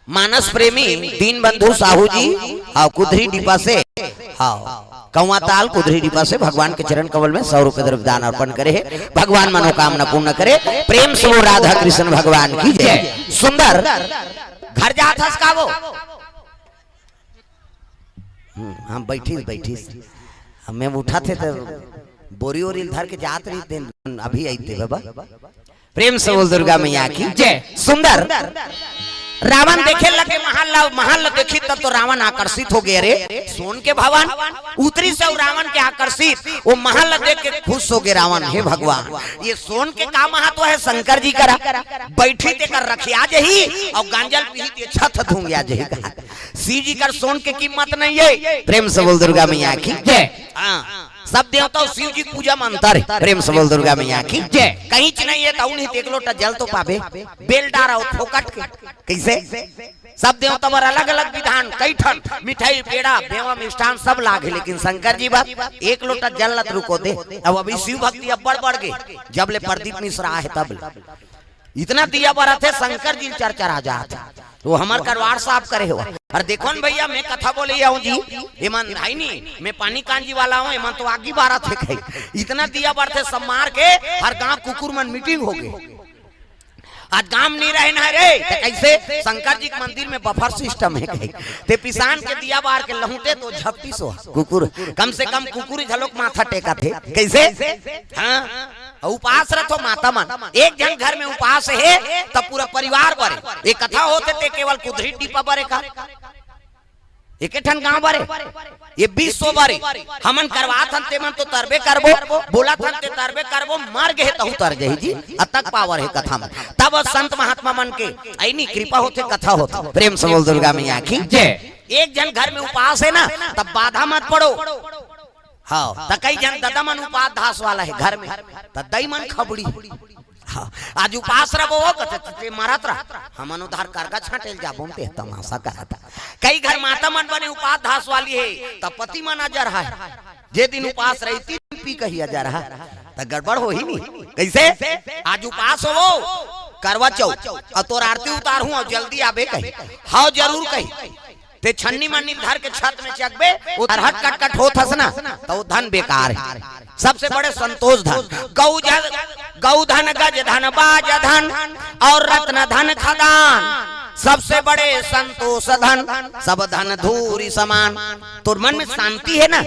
मानस प्रेमी दीन बंधु साहू जी, हाँ, कुधरी डिपा से, हाँ, कौआ ताल कुधरी डिपा से भगवान के चरण कमल में सौ रुपए द्रव्य दान अर्पण करे है, भगवान मनोकामना पूर्ण करे। प्रेम से वो राधा कृष्ण भगवान की जय। सुंदर घर जात हस का वो? हम्म, हम बैठिस, बैठिस। हम मैं उठा थे तो बोरी ओरी धर के जात रही थे, अभी आई थे बाबा। प्रेम से बोल दुर्गा मैया की जय। सुंदर रावण देखे लगे महल ला, महल ला देखी तब तो रावण आकर्षित हो गए। रे सोन के भवन उतरी से रावण के आकर्षित, वो महल ला देख के खुश हो गए रावण। हे भगवान, ये सोन के का महत्व है शंकर जी करा? बैठी ते कर रखिया जही और गांजल पीही ते छत धूंगिया जही। शिव जी कर सोन के कीमत नहीं है। प्रेम से बोल दुर्गा मैया की जय। हाँ, सब देवता और शिव जी के पूजा में अंतर है। प्रेम से बोल दुर्गा मैया की जय। कहीं च नहीं है तो उन्हीं एक लोटा जल तो पाबे, बेल डारा हो फोकट के। कैसे? सब देवता बर अलग अलग विधान, कई ठन मिठाई, पेड़ा, बेवा, मिष्ठान सब लागे, लेकिन शंकर जी बर एक लोटा जल लत रुको दे। अब अभी शिव भक्ति अब बढ़ बढ़ गए, जब ले प्रदीप मिश्रा है तब ले। इतना दिया बरत हे, शंकर जी चरचरा जात हे। तो हमर करवार साफ करे हो। अरे देखो न भैया, मैं कथा बोले आऊं जी, एमन है नी, मैं पानी कांजी वाला हूँ, एमन तो आगी बारत हे कही। इतना दिया बरत हे, सब मार के हर गांव कुकुर मन मीटिंग हो गए। आज गांव नहीं रहे ना रे, तो कैसे? शंकर जी के मंदिर में बफर सिस्टम है कही। ते पिसान के दिया बार के लहुटे तो झपटी सो कुकुर, कम से कम कुकुर झलोक माथा टेका थे। कैसे? हाँ, अउ उपास रथो माता मन, एक झन घर में उपास हे, तब पूरा परिवार बरे। ये कथा होथे ते केवल कुधरी टीपा बरे का? एके ठन गांव बरे, ये विश्व बरे। हमन करवात हन ते मन तो तरबे करबो, बोलत हन ते तरबे करबो, मर गए तहु तर जही जी। अतक पावर हे कथा में। तब संत महात्मा मन के ऐनी कृपा होथे, कथा होथे। प्रेम से बोल दुर्गा मैया की जय। एक झन घर में उपास हे ना, तब बाधा मत पड़ो। हाँ, त कई झन ददा मन उपास धास वाला हे घर में, त दई मन खबड़ी। हाँ, आज उपास रहो, वो कहते, "ते मरत रह, हमन उधार करगा छांटेल जाबो, ते तमाशा करत।" कई घर माता मन बने उपास धास वाली हे, त पति मन अजर है। जे दिन उपास रही, तीन पी कही अजर है, त गड़बड़ होही नी। कैसे? आज उपास हो, करवा चौथ, अउ तोर आरती उतारहूं, अउ जल्दी आबे कही, हाँ जरूर कही। ते छन्नी मन्नी धर के छत में चकबे, वो हरहट कटकट होत हस ना, त वो धन बेकार हे। सबसे बड़े संतोष धन, गौ धन, गौ धन, गज धन, बाज धन अउ रत्न धन खदान। सबसे बड़े संतोष धन, सब धन धूरि समान। तोर मन में शांति हे ना,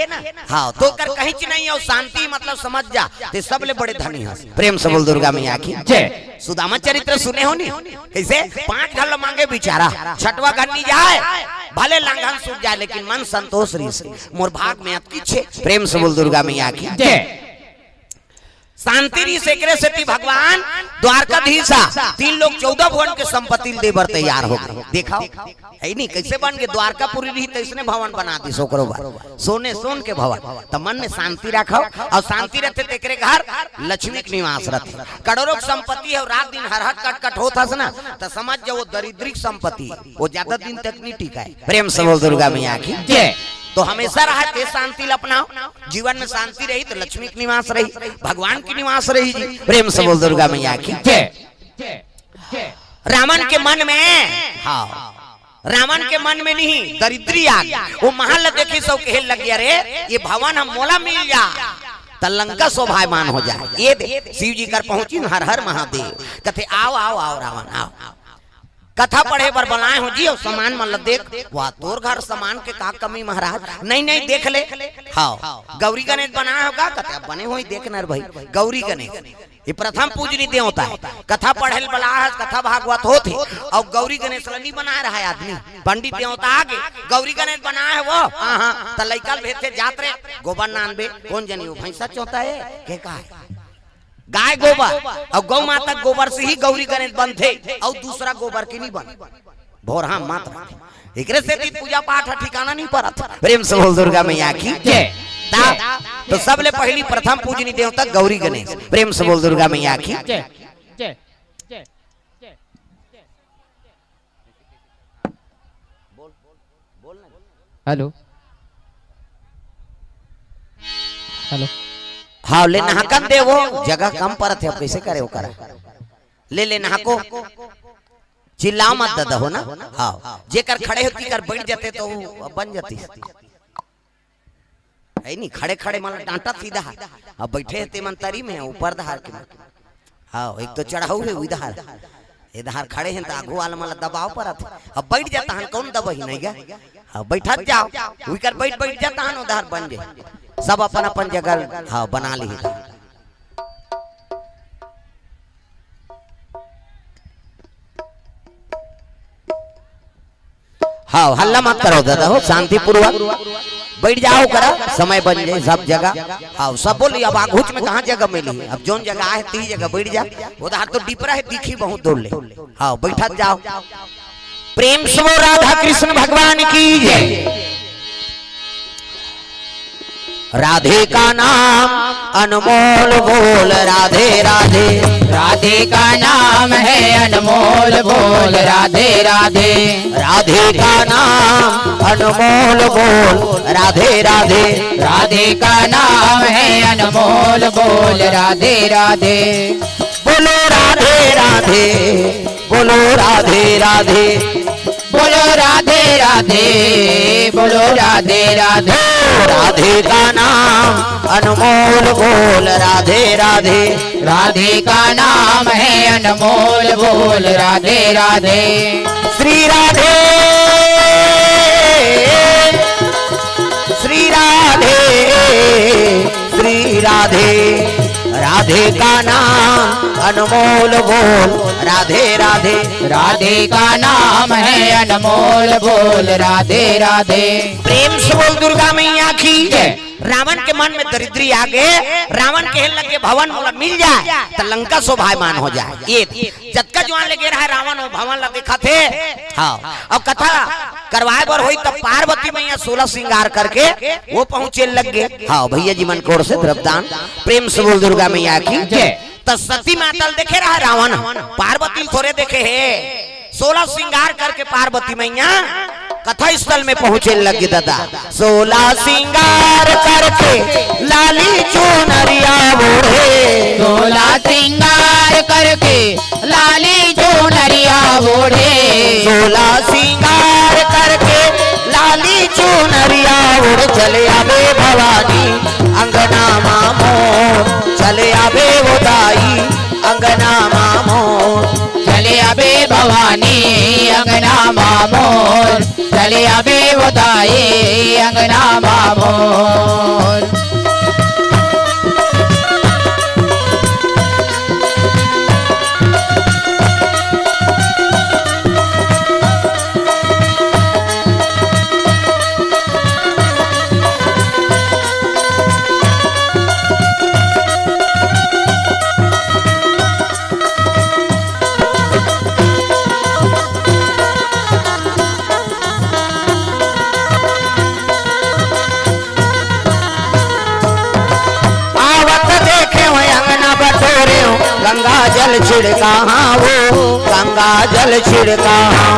हाँ, तो कर कहीं च नहीं हे, शांति मतलब समझ जा, ते सबले बड़े धनी हस। प्रेम से बोल दुर्गा मैया की जय। सुदामा चरित्र सुने हो नी? कैसे? पांच घर ल मांगे बिचारा, छठवा घर नहीं जाए, भले लांघन सूख जाए, लेकिन मन संतोष रहिस, मोर भाग में अतकी छे। प्रेम से बोल दुर्गा मैया की जय। शांति रहिस, एकरे सेती भगवान द्वारकाधीश हा, तीन लोक चौदह भुवन के संपत्ति ल दे बर तैयार हो गए। देखा, है नी, कैसे बन के द्वारकापुरी रही, तैसने भवन बना दिस ओकरो बर, सोने सोन के भवन। त मन में शांति रखो, अउ शांति रहिथे तेकरे घर लक्ष्मी के निवास रहिथे। करोड़ों के संपत्ति हे अउ रात दिन हरहट कटकट होत हस ना, त समझ जाओ वो दरिद्री के संपत्ति, वो ज्यादा दिन तक नहीं टिकाए। प्रेम से बोल दुर्गा मैया की जय। तो हमेशा रहे ते शांति ल अपनाओ, जीवन में शांति रही तो लक्ष्मी के निवास रही, भगवान के निवास रही जी। प्रेम से बोल दुर्गा मैया की जय। रावण के मन में, हाँ, रावण के मन में नहीं, दरिद्री आ गई। वो महल ल देखिस अउ कहे लग गया, "रे, ये भवन हम मोला मिल जा, त लंका शोभायमान हो जाए।" ये दे, शिव जी कर पहुंची, "हर हर महादेव।" कथे, "आओ, आओ, आओ रावण, आओ।" कथा पढ़े बर बलाए हो जी, अउ सामान मन ल देख। वाह, तोर घर सामान के का कमी महाराज? नहीं, नहीं, देख ले। हाँ, गौरी गणेश बनाए हो का? कथे, "अब बने होही, देख न रे भाई, गौरी गणेश।" ये प्रथम पूजनी देवता हे। कथा पढ़े ल बलाए हस, कथा भागवत होत हे, अउ गौरी गणेश ल नी बनाए रहय आदमी। पंडित देवता आगे, "गौरी गणेश बनाए हो वो?" "हाँ, हाँ।" त लइका ल भेजथे, "जात रे, गोबर नानबे।" "कोन जनी वो भैंसा चोता हे के का हे?" गाय गोबर अउ गौ माता के गोबर से ही गौरी गणेश बनथे, अउ दूसरा गोबर के नी बने। भोरहा मात्र एकरे सेती पूजा पाठ ह ठिकाना नी परत। प्रेम से बोल दुर्गा मैया की जय। ता, तो सबले पहली प्रथम पूजनी देवता गौरी गणेश। प्रेम से बोल दुर्गा मैया की जय। जय। जय। हेलो। हेलो। हाँ, ले नहाकन दे वो, जगह कम परत हे, अब कैसे करे ओकरा? ले, ले नहाको। चिल्लाओ मत ददा हो ना। हाँ, जेकर खड़े होती कर बैठ जाते तो वो बन जाती। है नी, खड़े खड़े मन डांटा सीधा। अब बैठे हे ते मन तरी में, ऊपर धार के। हाँ, एक तो चढ़ाऊ हे उधार, इधार खड़े हे त आगू वाला मन ला दबाव परत हे। अब बैठ जाता हन, कौन दबही नहीं गा? अब बैठत जाओ, उकर बैठ बैठ जाता हन, उधार बन जाए। सब अपन अपन जगह, हाँ, बना ली। हाँ, हल्ला मत करो दादा हो, शांतिपूर्वक बैठ जाओ करा, समय बन जाए सब जगह। हाँ, सब बोली, अब आघूच में कहाँ जगह मिली? अब जोन जगह आहे, ती जगह बैठ जा। उधार तो डिपरा हे, दिखी बहुत दूर ले। हाँ, बैठत जाओ। प्रेम से बोल राधा कृष्ण भगवान की जय। राधे का नाम अनमोल बोल राधे राधे। राधे का नाम है अनमोल बोल राधे राधे। राधे का नाम अनमोल बोल राधे राधे। राधे का नाम है अनमोल बोल राधे राधे। बोलो राधे राधे, बोलो राधे राधे। बोलो राधे राधे, बोलो राधे राधे। राधे का नाम अनमोल बोल राधे राधे। राधे का नाम है अनमोल बोल राधे राधे। श्री राधे, श्री राधे, श्री राधे। राधे का नाम अनमोल बोल राधे राधे। राधे का नाम है अनमोल बोल राधे राधे। प्रेम से बोल दुर्गा मैया की जय। रावण के मन में दरिद्री आ गे। रावण कहे लगे, भवन मोला मिल जाए त लंका शोभायमान हो जाए। ये जतका जुवान ले गे रहा रावण, वो भवन ला देखत हे। हाँ, अब कथा करवाए बर होई तब पार्वती मैया सोलह श्रृंगार करके वो पहुंचे लग गे। हाँ, भैया जी मन कोर से द्रव्यदान। प्रेम से बोल दुर्गा मैया की जय। त सती माता ल देखे रहा रावण, पार्वती ल थोरे देखे हे। सोलह श्रृंगार करके पार्वती मैया कथा स्थल में पहुंचे लग गे दादा। सोलह श्रृंगार करके लाली चुनरिया ओढ़े। सोलह श्रृंगार करके लाली चुनरिया ओढ़े। सोलह श्रृंगार करके लाली चुनरिया ओढ़ चले आबे भवानी अंगना मा मोर। चले आबे वो दाई अंगना मा मोर। चले आबे भवानी अंगना मा मोर। चले आबे वो दाई अंगना मा मोर। आवत देखे हो अंगना बटोरे हो, गंगा जल छिड़का हाँ वो, गंगा जल छिड़का हाँ।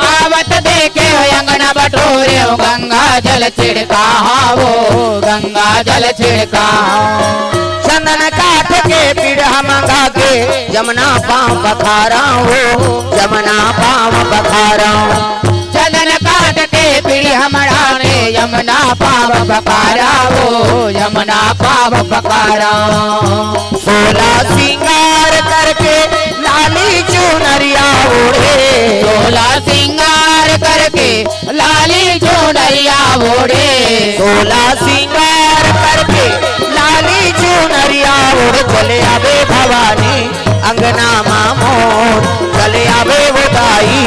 आवत देखे हो अंगना बटोरे हो, गंगा जल छिड़का हाँ वो, गंगा जल छिड़का हाँ। चंदन काठ के पीढ़ा मंगा के, जमुना पाँव पखारा वो, जमुना पाँव पखारा। चंदन काठ के पीढ़ा मंगा के, जमुना पाँव पखारा वो, जमुना पाँव पखारा। सोलह श्रृंगार करके लाली चुनरिया ओढ़े। सिंगार करके लाली चुनरिया ओढ़े। सोला सिंगार करके लाली चुनरिया ओढ़े। चले आबे भवानी अंगना मा मोर, चले आबे वो दाई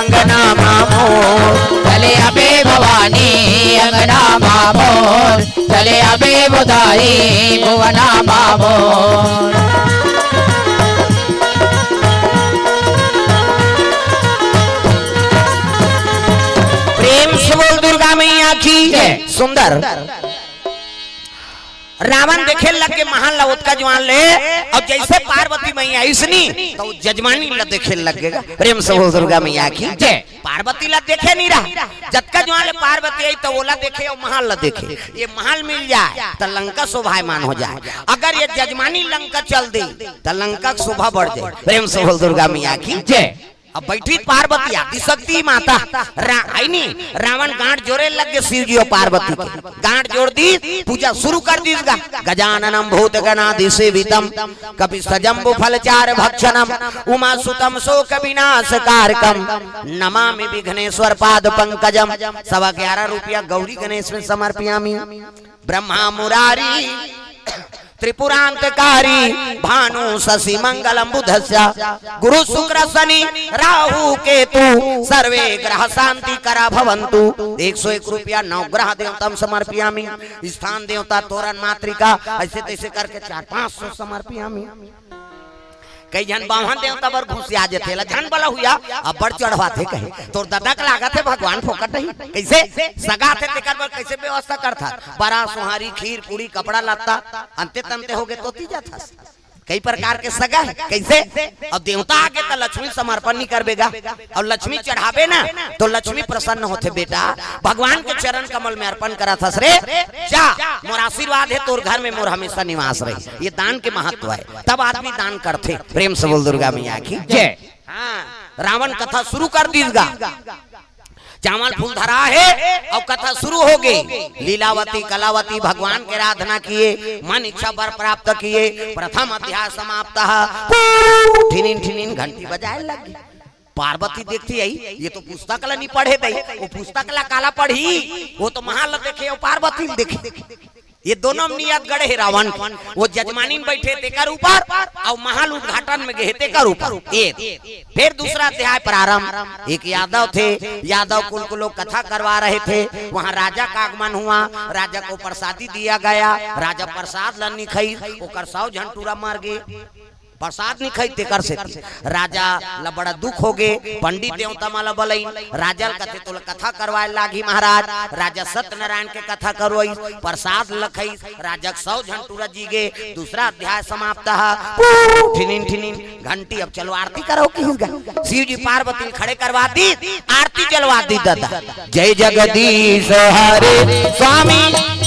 अंगना मा मोर। चले आबे भवानी अंगना मा मोर, चले आबे वो दाई भुवना मा मोर। प्रेम से बोल दुर्गा मैया की जय। सुंदर। रावण देखे लग के महाल ला ओतका जुआन ले, अउ जइसे पार्वती मैया अइसनी, त जजमानी ला देखे लग गे गा। प्रेम से बोल दुर्गा मैया की जय। पार्वती ला देखे नइ रहा, जतका जुआन ले पार्वती आई, त ओला देखे अउ महाल ला देखे। ये महाल मिल जाय, त लंका शोभायमान हो जाय। अगर ये जजमानी लंका चल दी, त लंका के शोभा बढ़ जाय। प्रेम से बोल दुर्गा मैया की जय। अब बइठी पार्वती आदि शक्ति माता रा-, आई नी, रावण गांठ जोरे लग गे शिव जी अउ पार्वती के। गांठ जोर दीस, पूजा शुरू कर दीस गा। गजाननम भूत गणादि सेवितम, कपि सजम्बु फल चार भक्षणम, उमा सुतम शोक विनाश कारकम, नमामि विघ्नेश्वर पाद पंकजम। सवा ग्यारह रुपया गौरी गणेश में समर्पयामि। ब्रह्मा मुरारी त्रिपुरांतकारी, भानु शशि मंगलम बुधस्य, गुरु शुक्र शनि राहु केतु, सर्वे ग्रह शांति करा भवंतु। एक सौ एक रुपया नवग्रह देवतम समर्पयामि। स्थान देवता तोरण मातृका, अइसे तइसे करके चार पाँच सौ समर्पयामि। कई झन बाम्हन देवता बर घुसिया जथे, ला झन बला हुआ, अब्बड़ चढ़वाथे कहे, तोर ददा के लागत हे भगवान फोकट नहीं, कइसे सगा थे तेकर बर कइसे व्यवस्था करथा, बरा सोहारी, खीर, पूड़ी, कपड़ा लत्ता, अंते तंते होगे तो ती जाथस। कई प्रकार के सगा हे, कइसे? अब देवता आगे त लक्ष्मी समर्पण नइ करबे गा, अउ लक्ष्मी चढ़ाबे ना, तो लक्ष्मी प्रसन्न होथे बेटा, भगवान के चरण कमल में अर्पण करत हस रे, जा, मोर आशीर्वाद हे तोर घर में, मोर हमेशा निवास रही। ये दान के महत्व हे, तब आदमी दान करथे। प्रेम से बोल दुर्गा मैया की जय। हाँ, रावण कथा शुरू कर दीस गा। चावल फूल धरा हे अउ कथा शुरू होगे। लीलावती कलावती भगवान के आराधना किए, मन इच्छा वर प्राप्त किए। प्रथम अध्याय समाप्त। ठिनिन ठिनिन घंटी बजाए लग गे। पार्वती देखती आई, ये तो पुस्तक ला नइ पढ़े दई, वो पुस्तक ला काला पढ़ही, वो तो महाल देखे, वो पार्वती ल देखे। ये दोनों में नियत गड़े हे रावण के। वो जजमानी में बइठे तेकर ऊपर, अउ महाल उद्घाटन में गे हे तेकर ऊपर। ये फिर दूसरा अध्याय प्रारंभ। एक यादव थे, यादव कुल के लोग कथा करवा रहे थे, वहाँ राजा का आगमन हुआ, राजा को प्रसादी दिया गया, राजा प्रसाद ला नइ खाइस, ओकर सौ झन टूरा मर गे। प्रसाद नइ खाइस तेकर सेती राजा ला बड़ा दुख होगे। पंडित देवता मन ला बलाइन, राजा ला कथे तोला कथा करवाए लागही महाराज। राजा सत्यनारायण के कथा करवाइस, प्रसाद ला खाइस, राजा के सौ झन टूरा जी गे। दूसरा अध्याय समाप्त ह। पू, ठिनिन ठिनिन घंटी, अब चलो आरती करो किहिस गा। शिव जी पार्वती ला खड़े करवा दीस, आरती चलवा दीस दादा। जय जगदीश हरे स्वामी,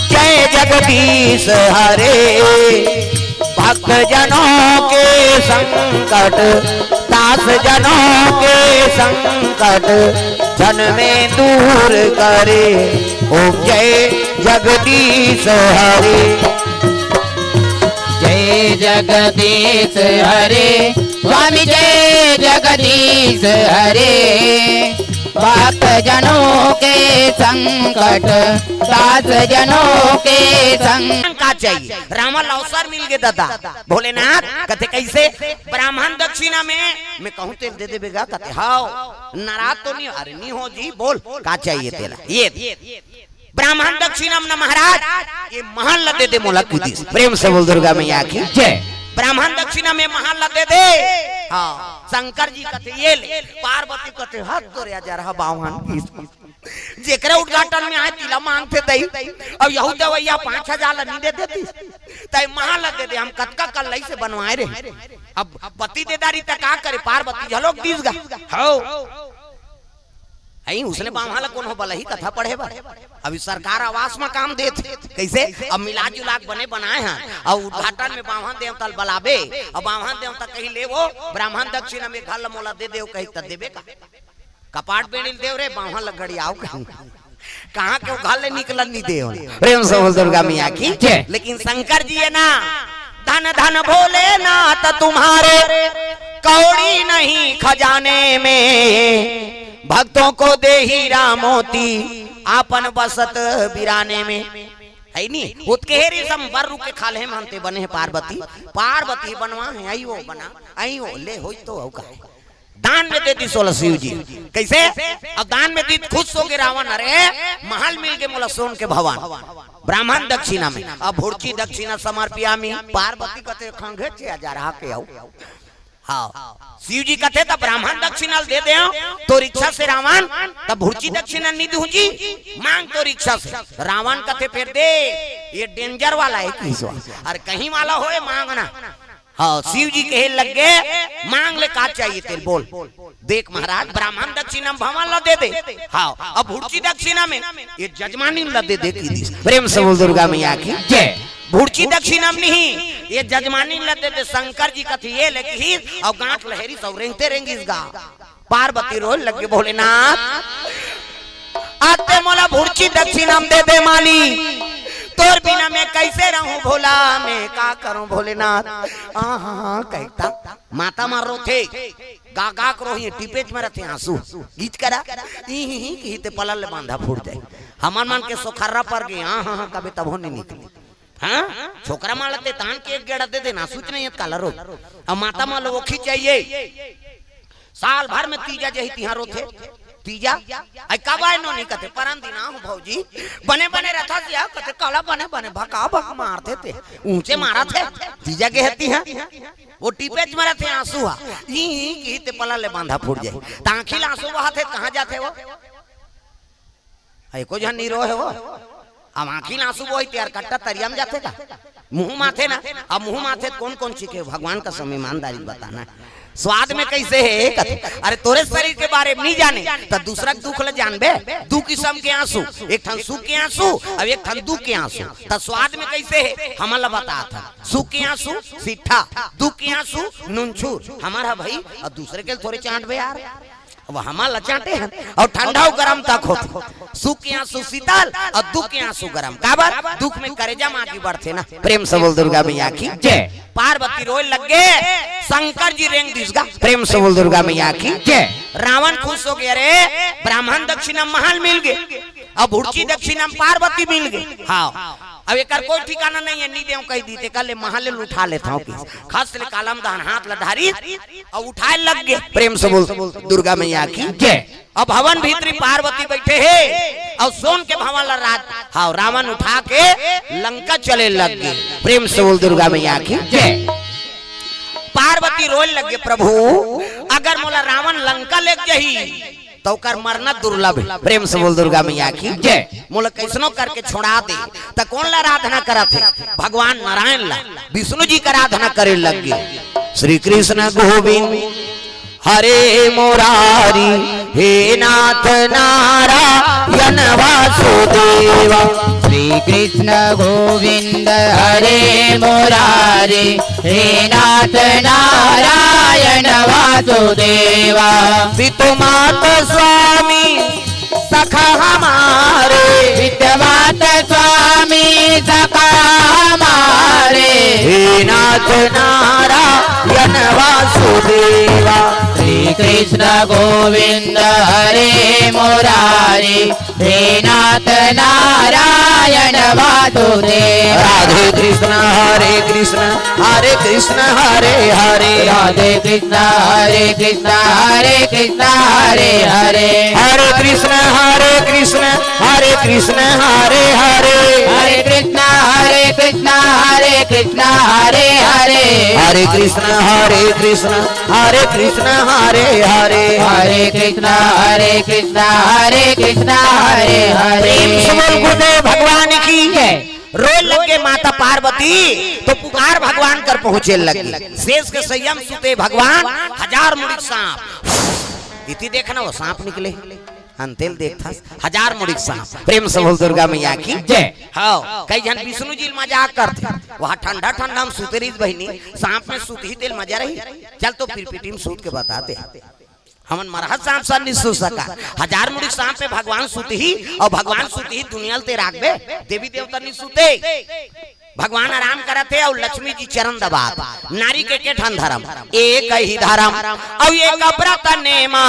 जय जगदीश हरे। भक्त जनों के संकट, दास जनों के संकट, क्षण में दूर करे। ओम जय जगदीश हरे। जय जगदीश हरे, स्वामी जय जगदीश हरे। भक्त जनों के संकट, दास जनों के संकट। का चाहिए? रावण ला अवसर मिल गे दादा। भोलेनाथ कथे कइसे? ब्राह्मण दक्षिणा में, मैं कहूँ तेला दे देबे गा? कथे हव। नाराज तो नइ हो? अरे नइ हो जी, बोल का चाहिए तेला? ये ब्राह्मण दक्षिणा में ना महाराज, ये महल ला दे दे मोला कुदिस। प्रेम से बोल दुर्गा मैया की जय। ब्राह्मण दक्षिणा में महल ला दे दे। हाँ, शंकर जी कथे ये ले, पार्वती कथे हत तोरे अजरहा बाम्हन। जेकरे उद्घाटन में आए तिला मांगथे दई। अब यहू देवैया पाँच हजार ला नइ दे देतिस, तय महल ला दे दे, हम कतका कल्लई से बनवाए रहे। अब पति दे दारी त का करे, पार्वती झलोक दीस गा। हव। अई उसने बाम्हन ला कोनो बलही कथा पढ़े बर। अभी सरकार आवास में काम देत हे। कइसे? अब मिला जुला के बने बनाए हैं। अउ उद्घाटन में बाम्हन देवता ला बलाबे। अब बाम्हन देवता कही ले वो ब्राह्मण दक्षिणा में घर ला मोला दे देव कही त देबे का? कपाट बेड़ी ल देव रे, बाम्हन ला गड़ियाव कही। कहाँ के वो घर ले निकलन नइ देव। प्रेम से बोल दुर्गा मैया की जय। लेकिन शंकर जी हे ना, धन धन भोलेनाथ तुम्हारे, कौड़ी नहीं खजाने में। भक्तों को देहि रामोती, आपन बसत बिराने में। है नी? उतके हे रेशम बर रुख के खाल्हे, मानते बने हे पार्वती। पार्वती बनवा हे, आई वो बना, आई वो ले, होई तो अउ का। दान में दे दिस ओला शिव जी। कइसे? अब दान में दीस, खुश होगे रावन, "अरे, महल मिल गे मोला सोन के भवन।" ब्राह्मण दक्षिणा में। अब भुड़ची दक्षिणा समर्पियामी। पार्वती कथे, "खंघे चिया जा रहा के आऊ।" हाँ, शिव जी कथे, "त ब्राह्मण दक्षिणा ल दे देंव, तोर इच्छा से रावन, त भुड़ची दक्षिणा नी दूं जी, मांग तोर इच्छा से।" रावन कथे, "फेर दे, ये danger वाला हे किसवा, अउ कहीं वाला होय मांगना।" हाँ, शिव जी कहे लग गे, "मांग ले, का चाहिए तेल, बोल।" "देख महाराज, ब्राह्मण दक्षिणा में भवन ला दे दे।" हाँ, अब भुड़ची दक्षिणा में, "ये जजमानी ला दे दे" किहिस। प्रेम से बोल दुर्गा मैया की जय। भुड़ची दक्षिणा में नहीं, "ये जजमानी ला दे दे।" शंकर जी कथे, "ये ले" किहिस, अउ गांठ ल हेरिस अउ रेंगते रेंगिस गा। पार्वती रोय लग गे, "भोलेनाथ, अते मोला भुड़ची दक्षिणा में दे दे माली, तोर बिना मैं कइसे रहूं भोला, मैं का करूं भोलेनाथ।" हाँ, हाँ, हाँ, कहता। माता मन रोथे, गा गा के रोही, टिपेच में रथे आंसू। गीत करा, ई ही ही किहिते पलल ले बांधा फूट जाय। हमर मन के सोखर्रा पर गे, हाँ, हाँ, हाँ, कबे तभो नी निकली। हाँ? छोकरा मन ल ते तान के एक गेड़ा दे देना, आंसू च नहीं हे त काला रो। अब माता मन ल ओखी चाहिए। साल भर में तीजा जही तिहां रोथे। तीजा? अई कब आय नोनी कथे, "परन दिन आहूं भौजी।" "बने बने रथस या?" कथे, "काला बने बने, भका भक मारथे ते। ऊंचे मारथे।" तीजा गे हे तिहां। वो टिपेच में रथे आंसू हा। ई, ई किहिते पलल ले बांधा फूट जाय। त आंखी ले आंसू बहाथे, कहां जाथे वो? एको झन नी रोय हे वो। अब आंखी ले आंसू बोही ते अरकट्टा तरिया में जाथे का? मुंह माथे ना। अब मुंह माथे त कोन कोन चीखे? भगवान कसम, ईमानदारी से बताना। स्वाद में कइसे हे? कथे, "अरे तोरे शरीर के बारे में नी जाने, त दूसरा के दुख ल जानबे?" दू किसम के आंसू, एक ठन सुख के आंसू, अउ एक ठन दुख के आंसू। त स्वाद में कइसे हे? हमन ल बतात हन। सुख के आंसू सिट्ठा, दुख के आंसू नुनछूर। हमर ह भई, अउ दूसरे के ल थोरे चांटबे यार। अब हमन ल चांटे हन, अउ ठंडा अउ गरम तक होथे। सुख के आंसू शीतल अउ दुख के आंसू गरम। काबर? दुख में करेजा म आगी बढ़थे ना। प्रेम से बोल दुर्गा मैया की जय। पार्वती रोय लग गे, शंकर जी रेंग दिस गा। प्रेम से बोल दुर्गा मैया की जय। रावन खुश होगे, "अरे, ब्राह्मण दक्षिणा महल मिल गे, अब भुड़ची दक्षिणा में पार्वती मिल गे।" हाँ, अब एकर कोई ठिकाना नहीं हे, नी देंव कहि दिस, तेकर ले महल ले उठा लेथंव किहिस। खस ले कालम दहन हाथ ल धरिस अउ उठाय लग गे। प्रेम से बोल दुर्गा मैया की जय। अब भवन भीतरी पार्वती बइठे हे अउ सोन के भवन ल राज, हाँ, रावन उठा के लंका चले लग गे। प्रेम से बोल दुर्गा मैया की जय। पार्वती रोय लग गे, "प्रभु, अगर मोला रावन लंका लेग जही, त ओकर मरना दुर्लभ हे।" प्रेम से बोल दुर्गा मैया की जय। "मोला कइसनो करके छोड़ा दे।" त कोन ला आराधना करत हे? भगवान नारायण ला, विष्णु जी के आराधना करे लग गे। श्री कृष्ण गोविंद हरे मुरारी, हे नाथ नारायण वासुदेवा। श्री कृष्ण गोविंद हरे मुरारी, हे नाथ नारायण वासुदेवा। पितु मात स्वामी सखा हमारे, पितु मात स्वामी सखा हमारे। हे नाथ नारायण वासुदेवा। श्री कृष्ण गोविंद हरे मुरारी, हे नाथ नारायण वासुदेवा। राधे कृष्ण हरे कृष्ण, हरे कृष्ण हरे हरे। राधे कृष्ण हरे कृष्ण, हरे कृष्ण हरे हरे। हरे कृष्ण हरे कृष्ण, हरे कृष्ण हरे हरे। हरे कृष्ण हरे कृष्ण, हरे कृष्ण हरे हरे। हरे कृष्ण हरे कृष्ण, हरे कृष्ण हरे हरे। हरे कृष्ण हरे कृष्ण, हरे कृष्ण हरे हरे। प्रेम से बोल गुरुदेव भगवान की जय। रोय लग गे माता पार्वती, त पुकार भगवान कर पहुंचे लग गे। शेष के संयम सुते भगवान, हजार मुड़ी सांप। इति देखना वो सांप निकले। अंते ल देखथस, हजार मुड़ी सांप। प्रेम से बोल दुर्गा मैया की जय। हाँ, कई झन विष्णु जी ल मजाक करथे, वहाँ ठंडा ठंडा में सुते रहिस बहिनी, सांप में सुतही तेल मजा रही। चल तो पिरपिटी में सूत के बता दे। हमन मरहा सांप सन नी सुत सका। हजार मुड़ी सांप में भगवान सुतही, अउ भगवान सुतही दुनिया ल ते राखबे, देवी देवता नी सुते। भगवान आराम करत हे अउ लक्ष्मी जी चरण दबात। नारी के के ठन धरम, एक ही धरम अउ एक व्रत नेमा,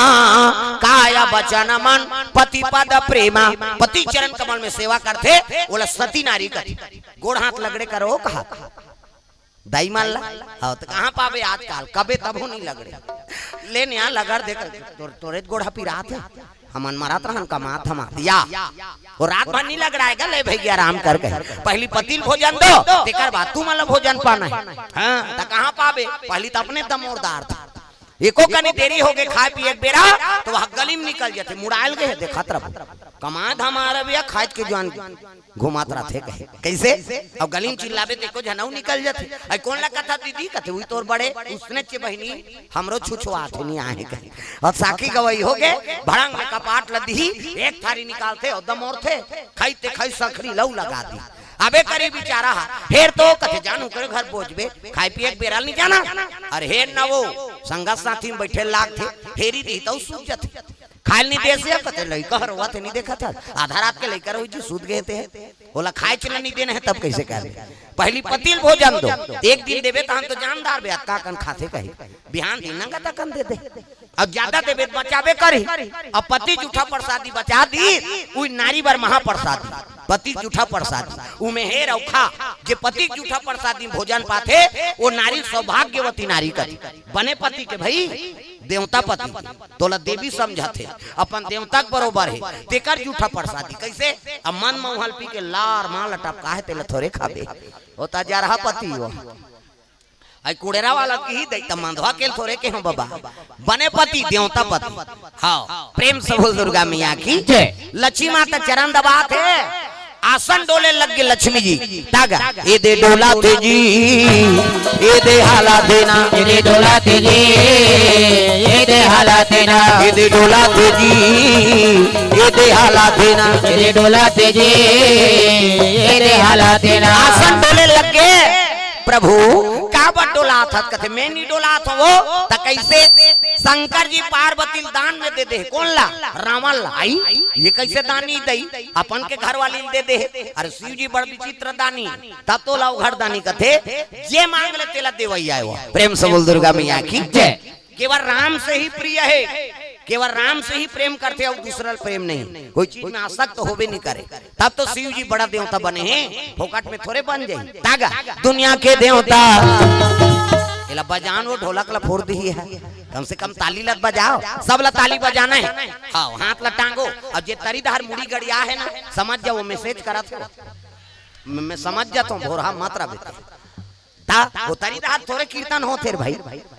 काय बचन मन पति पद प्रेमा। पति चरण कमल में सेवा करथे, ओला सती नारी कथे। गोड़ हाथ लगड़े करो कहा दाई मन ला। हाँ, त कहाँ पाबे आजकाल, कबे तभो नहीं लगड़े। ले नया लगड़ दे कर, तोर, तोरे गोड़ ह पिरात हे। हमन मरत रहन कमात धमात या। वो रात भर नहीं लगड़ाएगा, ले भैया आराम कर कहे। पहली पति ल भोजन दो, तेकर बाद तुमन ला भोजन पाना हे। हाँ, त कहाँ पाबे, पहली त अपने दमोरदार था। एको कनी देरी होगे खाए पिए के बेरा, त वह गली में निकल जाथे, मुड़ायल गे हे, देखत रहो। कमाए धमाए रहे भैया, खाए के जुआन घुमात रथे कहे। कैसे? अब गली में चिल्लाबे त एको झन अउ निकल जाथे। अई कोन ला कथा दीदी? कथे, "उही तोर बड़े, उसने चे बहिनी, हमरो छुछुआत हे, नहीं आहे," कहे। अब साखी गवई होगे, भड़ंग में कपाट ल दिही, एक थारी निकालथे, अउ दमोरथे, खाई ते खाई सखरी लऊ लगा दी। अबे करी बिचारा हा, हेर तो कथे, "जान ओकरे घर बोझबे, खाए पिए के बेरा ल नहीं जाना।" अरे हेर ना वो, संगत साथी में बैठे लागथे, हेरी दिही त सूझ जाथे। खाए ल नहीं देस या कथे, "लइका हरवा थे नहीं देखत हस, आधा रात के लइका रहो जी, सूत गए थे।" ओला खाए चला नहीं देना हे, तब कैसे कर दे? पहली पति ल भोजन दो, एक दिन देबे त हम तो जानदार बे, अतका कन खाथे कही, बिहान दिन नंगा तकन दे दे। अब ज्यादा देबे त बचाबे करी। अब पति जूठा प्रसादी बचा दी, उही नारी बर महाप्रसादी, पति जूठा प्रसादी, उमे हेर अउ खा। जे पति जूठा प्रसादी भोजन पाथे, वो नारी सौभाग्यवती नारी कथे। बने पति के भई, देवता पति, तोला देवी समझत हे, अपन देवता के बरोबर हे, तेकर जूठा प्रसादी। कैसे? अब मन मउहल पी के लार माल टपका हे, तेला थोरे खाबे, ओ त जरहा पति हो। आई कुड़ेरा वाला की ही दई, त मंधवा के थोरे के हो बाबा। बने पति, देवता पति। हाँ, प्रेम से बोल दुर्गा मैया की जय। लक्ष्मी माता चरण दबात हे, आसन डोले लग गे लक्ष्मी जी। तागा, ए दे डोला थे जी, ए दे हाला देना, ए दे डोला थे जी, ए दे हाला देना, ए दे डोला थे जी, ए दे हाला देना, ए दे डोला थे जी, ए दे हाला देना। आसन डोले लग गे, "प्रभु, काबर डोलात हस?" कथे, "मैं नहीं डोलात हंव वो।" त कैसे? शंकर जी पार्वती ल दान में दे दे हे। कोन ला? रावण ला। आई, ये कैसे दानी दई? अपन के घरवाली ल दे दे हे। अरे शिव जी बड़ विचित्र दानी, तब तो लवघट दानी कथे, जे मांग ले तेला देवई आय वो। प्रेम से बोल दुर्गा मैया की जय। केवल राम से ही प्रिय हे, केवल राम से ही प्रेम करथे अउ दूसरा ल प्रेम नहीं, कोई चीज में आसक्त होबे नहीं करे। तब तो शिव जी बड़ा देवता बने हे, फोकट में थोरे बन जाही। तागा, दुनिया के देवता। एला बजान वो ढोलक ला फोर दिही हे, कम से कम ताली ला बजाव, सब ला ताली बजाना हे। हाँ, हाथ ला टांगो, अउ जे तरी डहर मुड़ी गड़िया हे ना, समझ जाव वो message करत हे। मैं, मैं समझ जात हंव, भोरहा मत रह बेटा। त ओ तरी डहर थोरे कीर्तन होथे रे भाई,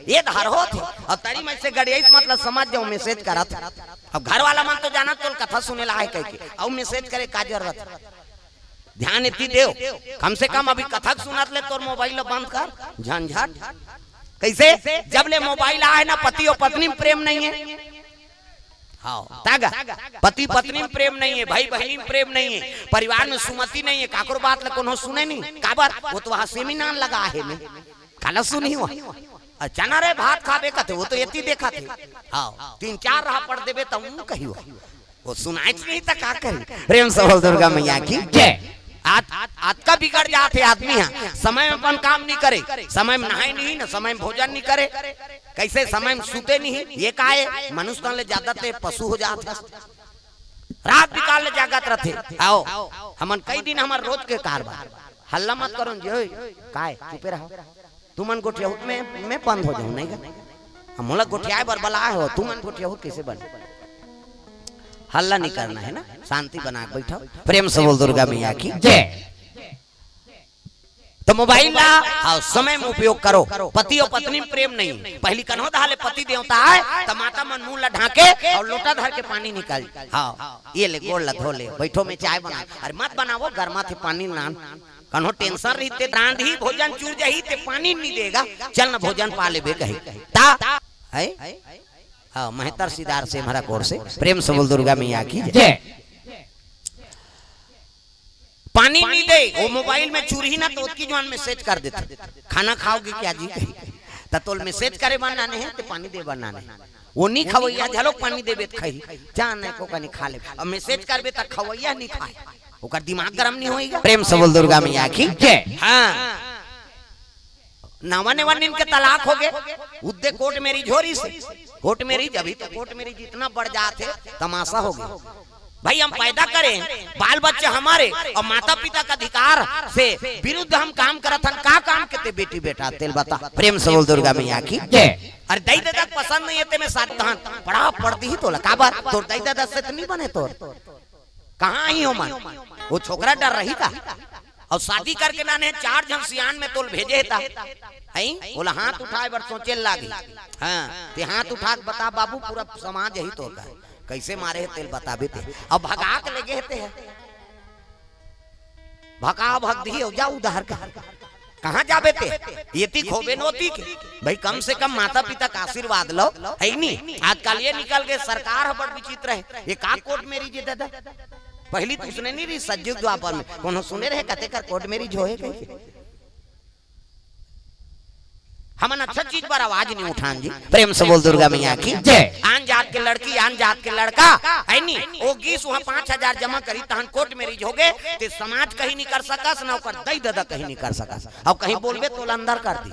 ए डहर होथे। अउ तरी में से गड़ियाइस मतलब समझ जाव message करत हे। अब घर वाला मन तो जानत तोल कथा सुने ला आय कहिके, अउ message करे का जरूरत हे? ध्यान एती देव, कम से कम अभी कथा के सुनत ले तोर mobile ला बंद कर, झंझट। कैसे? जब ले mobile आय ना, पति अउ पत्नी में प्रेम नहीं हे। हाँ, तागा, पति पत्नी में प्रेम नहीं हे, भाई बहिनी में प्रेम नहीं हे, परिवार में सुमति नहीं हे, काकरो बात ला कोनो सुने नहीं। काबर? वो तो वहाँ seminar लगा हे में। काला सुनही वो? अ, चना रे भात खाबे कथे, वो तो एती देखत हे। हाँ, तीन चार राहपट देबे त ऊँ कही वो। वो सुनाइच नहीं त का करी? प्रेम से बोल दुर्गा मैया की जय। आज, आज, आज का बिगड़ जात हे आदमी ह, समय में अपन काम नहीं करे, समय में नहाय नहीं, न समय में भोजन नहीं करे। कैसे समय में सुते नहीं, ये काय मनुष्य तन ले जादा ते पशु हो जात हे। रात बिकाल ले जागत रथे। आओ, हमन कई दिन हमर रोज के कारबार। हल्ला मत करो जी, ओए, काय, चुपे रहो। तुमन गोठियाहू त मैं, मैं पंद हो जाहूं, नहीं गा? अब मोला गोठियाए बर बलाए हो, तुमन गोठियाहू त कैसे बन? हल्ला नहीं करना हे ना, शांति बना के बैठो। प्रेम से बोल दुर्गा मैया की जय। त mobile ला, हाँ, समय में उपयोग करो। पति अउ पत्नी में प्रेम नहीं। पहली कन्हो डहर ले पति देवता आय, त माता मन मुंह ला ढांके अउ लोटा धर के पानी निकाल। हाँ, ये ले गोड़ ला धो ले, बैठो मैं चाय बना। अरे मत बनावो, गरमा थे पानी नान। कन्हो tension रहिथे, रांधही भोजन चूर जाही, ते पानी नहीं देगा, चल न भोजन पा लेबे कही। ता, है? हाँ, मेहतर सिदार से हमारा कोर से, प्रेम से बोल दुर्गा मैया की जय। जय। पानी नहीं दे, वो mobile में चुरही ना तो ओतकी जुआन message कर देथे, "खाना खाओगे क्या जी?" कही। त तोल message करे बर नाने हे, ते पानी दे बर नाने हे। वो नहीं खवैया, झलोक पानी देबे त खाही, जान एको कनी खा ले। अब message करबे त खवैया नहीं खाए। ओकर दिमाग गरम नहीं होई गा। प्रेम से बोल दुर्गा मैया की जय। हाँ, नवा नवा नीन के तलाक हो गे, उद्दे कोर्ट मैरिज हो रही से। कोर्ट मैरिज, अभी तो कोर्ट मैरिज इतना बढ़ जात हे, तमाशा हो गया। भाई, हम पैदा करें, बाल बच्चे हमारे, और माता पिता का अधिकार से विरुद्ध हम काम करत हन। का काम के ते बेटी बेटा, तेल बता। प्रेम से बोल दुर्गा मैया की जय। अरे, दई ददा पसंद नहीं हे ते में साथ तहन पड़ा पड़ दी तोला। काबर? तोर दई ददा से तो नहीं बने तोर। कहाँ ही हो मन? वो छोकरा डर रही था। और शादी करके नाने चार झन सियान में तोल भेजे था। हैं? बोला हाथ उठाए बर सोचे लागी। हाँ, ते हाथ उठा के बता बाबू, पूरा समाज यही तोर का। कैसे मारे हे तेल बताबे ते। अब भगा के ले गए ते है। भगा भग दी हो, जा उधार का। कहाँ जाबे ते? ये ती खोबे नोती के। भाई, कम से कम माता पिता का आशीर्वाद लो, है नी? आजकल ये निकल गए, सरकार ह बड़ विचित्र है। ये का कोर्ट मैरिज हे दादा? पहली तो उसने नहीं रही सज्जुग द्वापर में। कोनो सुने रहे कते कर कोर्ट मैरिज होए कहिके? हमन अच्छा चीज बर आवाज नहीं उठान जी। प्रेम से बोल दुर्गा मैया की जय। आन जात के लड़की, आन जात के लड़का, है नी? ओ गीस वहाँ पाँच हजार जमा करी, तहन कोर्ट मैरिज हो गए, ते समाज कहीं नहीं कर सकस, ना ओकर दई ददा कहीं नहीं कर सकस। अब कहीं बोलबे तो अंदर कर दी।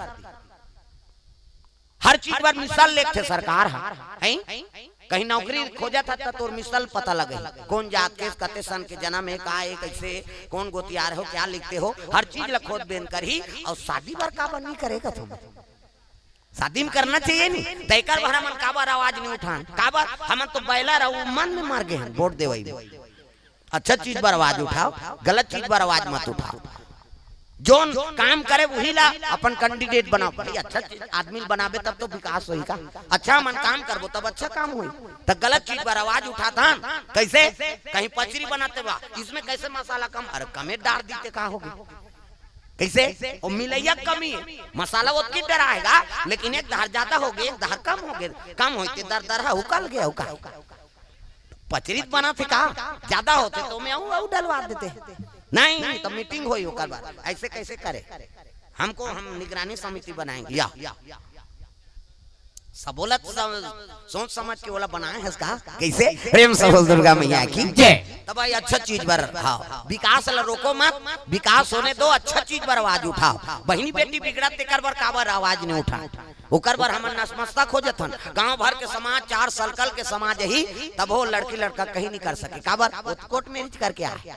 हर चीज बर मिसल लेथे सरकार ह, हैं? कहीं नौकरी खोजत ह त तोर मिसल पता लगे, कौन जात के, कते सन के जन्म हे, का हे, कैसे, कौन गोतियार हो, क्या लिखते हो, हर चीज ल खोज बेन करही। और शादी बर काबर नहीं करे कथों? शादी में करना चाहिए नहीं, त एकर बर हमन काबर आवाज नहीं उठान? काबर? हमन तो बैला रहू मन में मर गए हन वोट देवई में। अच्छा चीज बर आवाज उठाओ, गलत चीज बर आवाज मत उठाओ। जोन काम करे वही ला अपन कैंडिडेट बनाओ। भाई, अच्छा चीज आदमी बनाबे तब तो विकास होई का? अच्छा हमन काम करबो तब अच्छा काम होई। त गलत चीज बर आवाज उठात हन। कैसे? कहीं पचरी बनाते बा, इसमें कैसे मसाला कम? अरे कमे डार दीते का होगे? कैसे? ओ मिलैया कमी है, मसाला ओतकी डराएगा, लेकिन एक धार ज्यादा होगे, एक धार कम होगे, कम होते दर दर है, उकल गया, उकल। पचरी त बनाथे का, ज्यादा होते तो मैं आऊ, आऊ डलवा देते। नहीं, तो मीटिंग होई ओकर बाद, ऐसे कैसे करे? हमको, हम निगरानी समिति बनाएंगे। या सबोला सम-, सोच समझ के ओला बनाए हस का? कैसे? प्रेम से बोल दुर्गा मैया की जय। तब भाई अच्छा चीज बर, हाँ, विकास ला रोको मत, विकास होने दो, अच्छा चीज बर आवाज उठाओ। बहिनी बेटी बिगड़त तेकर बर काबर आवाज नहीं उठा? ओकर बर हमन नसमस्ता खोजत हन। गांव भर के समाज, चार सर्कल के समाज ही, तब वो लड़की लड़का कहीं नहीं कर सके। काबर? वो तो कोर्ट मैरिज करके आए।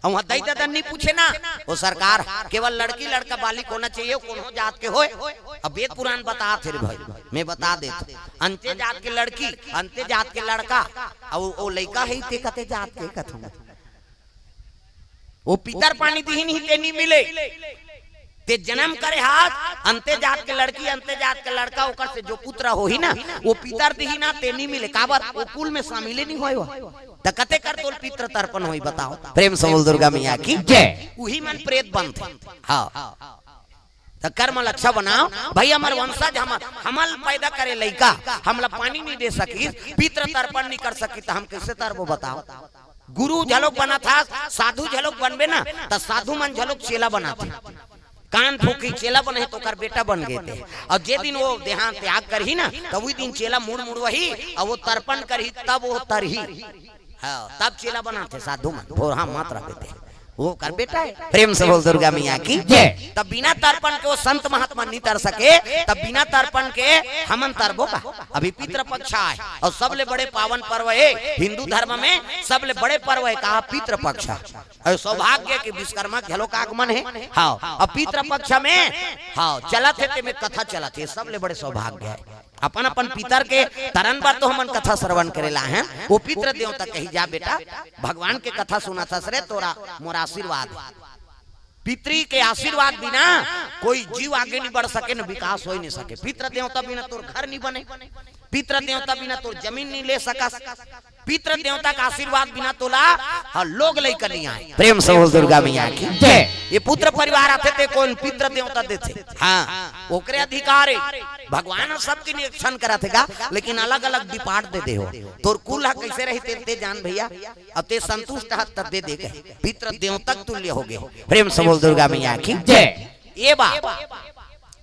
और वहाँ दई ददन नहीं पूछे ना, वो सरकार केवल लड़की लड़का बालिक होना चाहिए, वो कोनो जात के होए। अब वेद पुराण बता थे रे भाई, मैं बता देता। अंते जात के लड़की, अंते जात के लड़का, और वो लइका है ते कते जात के कथों। वो पितर पानी दिहिन ही ते नहीं मिले। ते जन्म करे हाथ, अंते जात के लड़की, अंते जात के लड़का, ओकर से जो पुत्र होही ना, वो पितर दिही ना, ते नहीं मिले। काबर? वो कुल में शामिल ही नहीं होए वो। त कते कर तोल पितृ तर्पण होई बताओ? प्रेम से बोल दुर्गा मैया की जय। उही मन प्रेत बनथे। हाँ। त कर्म ल अच्छा बनाओ भाई, हमर वंशज, हमर, हमल पैदा करे लइका, हमला पानी नहीं दे सकिस, पितृ तर्पण नहीं कर सकिस, त हम कैसे तरबो बताओ? गुरु झलोक बनत हस, साधु झलोक बनबे ना, त साधु मन झलोक चेला बनाथे। कान फूकी चेला बने तो ओकर बेटा बन गए थे। और जे दिन वो देहांत त्याग करही ना, तो वही दिन चेला मुड़ मुड़ वही, और वो तर्पण करही, तब वो तरही। हाँ, तब चेला बनाथे साधु मन, भोरहा मत रह देते। वो कर बेटा है। प्रेम से बोल दुर्गा मैया की जय। तब बिना तर्पण के वो संत महात्मा नहीं तर सके, तब बिना तर्पण के हमन तरबो का? अभी पितृपक्ष आए, और सबले बड़े पावन पर्व है हिंदू धर्म में, सबले बड़े पर्व है कहा पितृपक्ष। अरे सौभाग्य के विश्वकर्मा के घलोक आगमन है। हाँ, अब पितृपक्ष में, हाँ, चलत हे, तेमे कथा चलत हे, सबले बड़े सौभाग्य है। अपन अपन पितर के तरन बर तो हमन कथा श्रवण करे ला हैं। वो पितृ देवता कही जा बेटा, भगवान के कथा सुनत हस रे, तोरा मोर आशीर्वाद। पितरी के आशीर्वाद बिना कोई जीव आगे नहीं बढ़ सके, न विकास हो ही नहीं सके। पितृ देवता बिना तोर घर नहीं बने, पितृ देवता बिना तोर जमीन नहीं ले सकस, पितृ देवता का आशीर्वाद बिना तोला, हाँ, लोग लइका नहीं आए। प्रेम से बोल दुर्गा मैया की जय। ये पुत्र परिवार आथे ते कोन पितृ देवता देथे? हाँ, ओकरे अधिकार है। भगवान सबके निरीक्षण करत हे गा, लेकिन अलग-अलग डिपार्ट दे दे हो। तोर कुल ह कैसे रही ते, ते जान भैया, अब ते संतुष्ट हत त दे दे कहे। पितृ देवता तुल्य हो गए। प्रेम से बोल दुर्गा मैया की जय। ये बात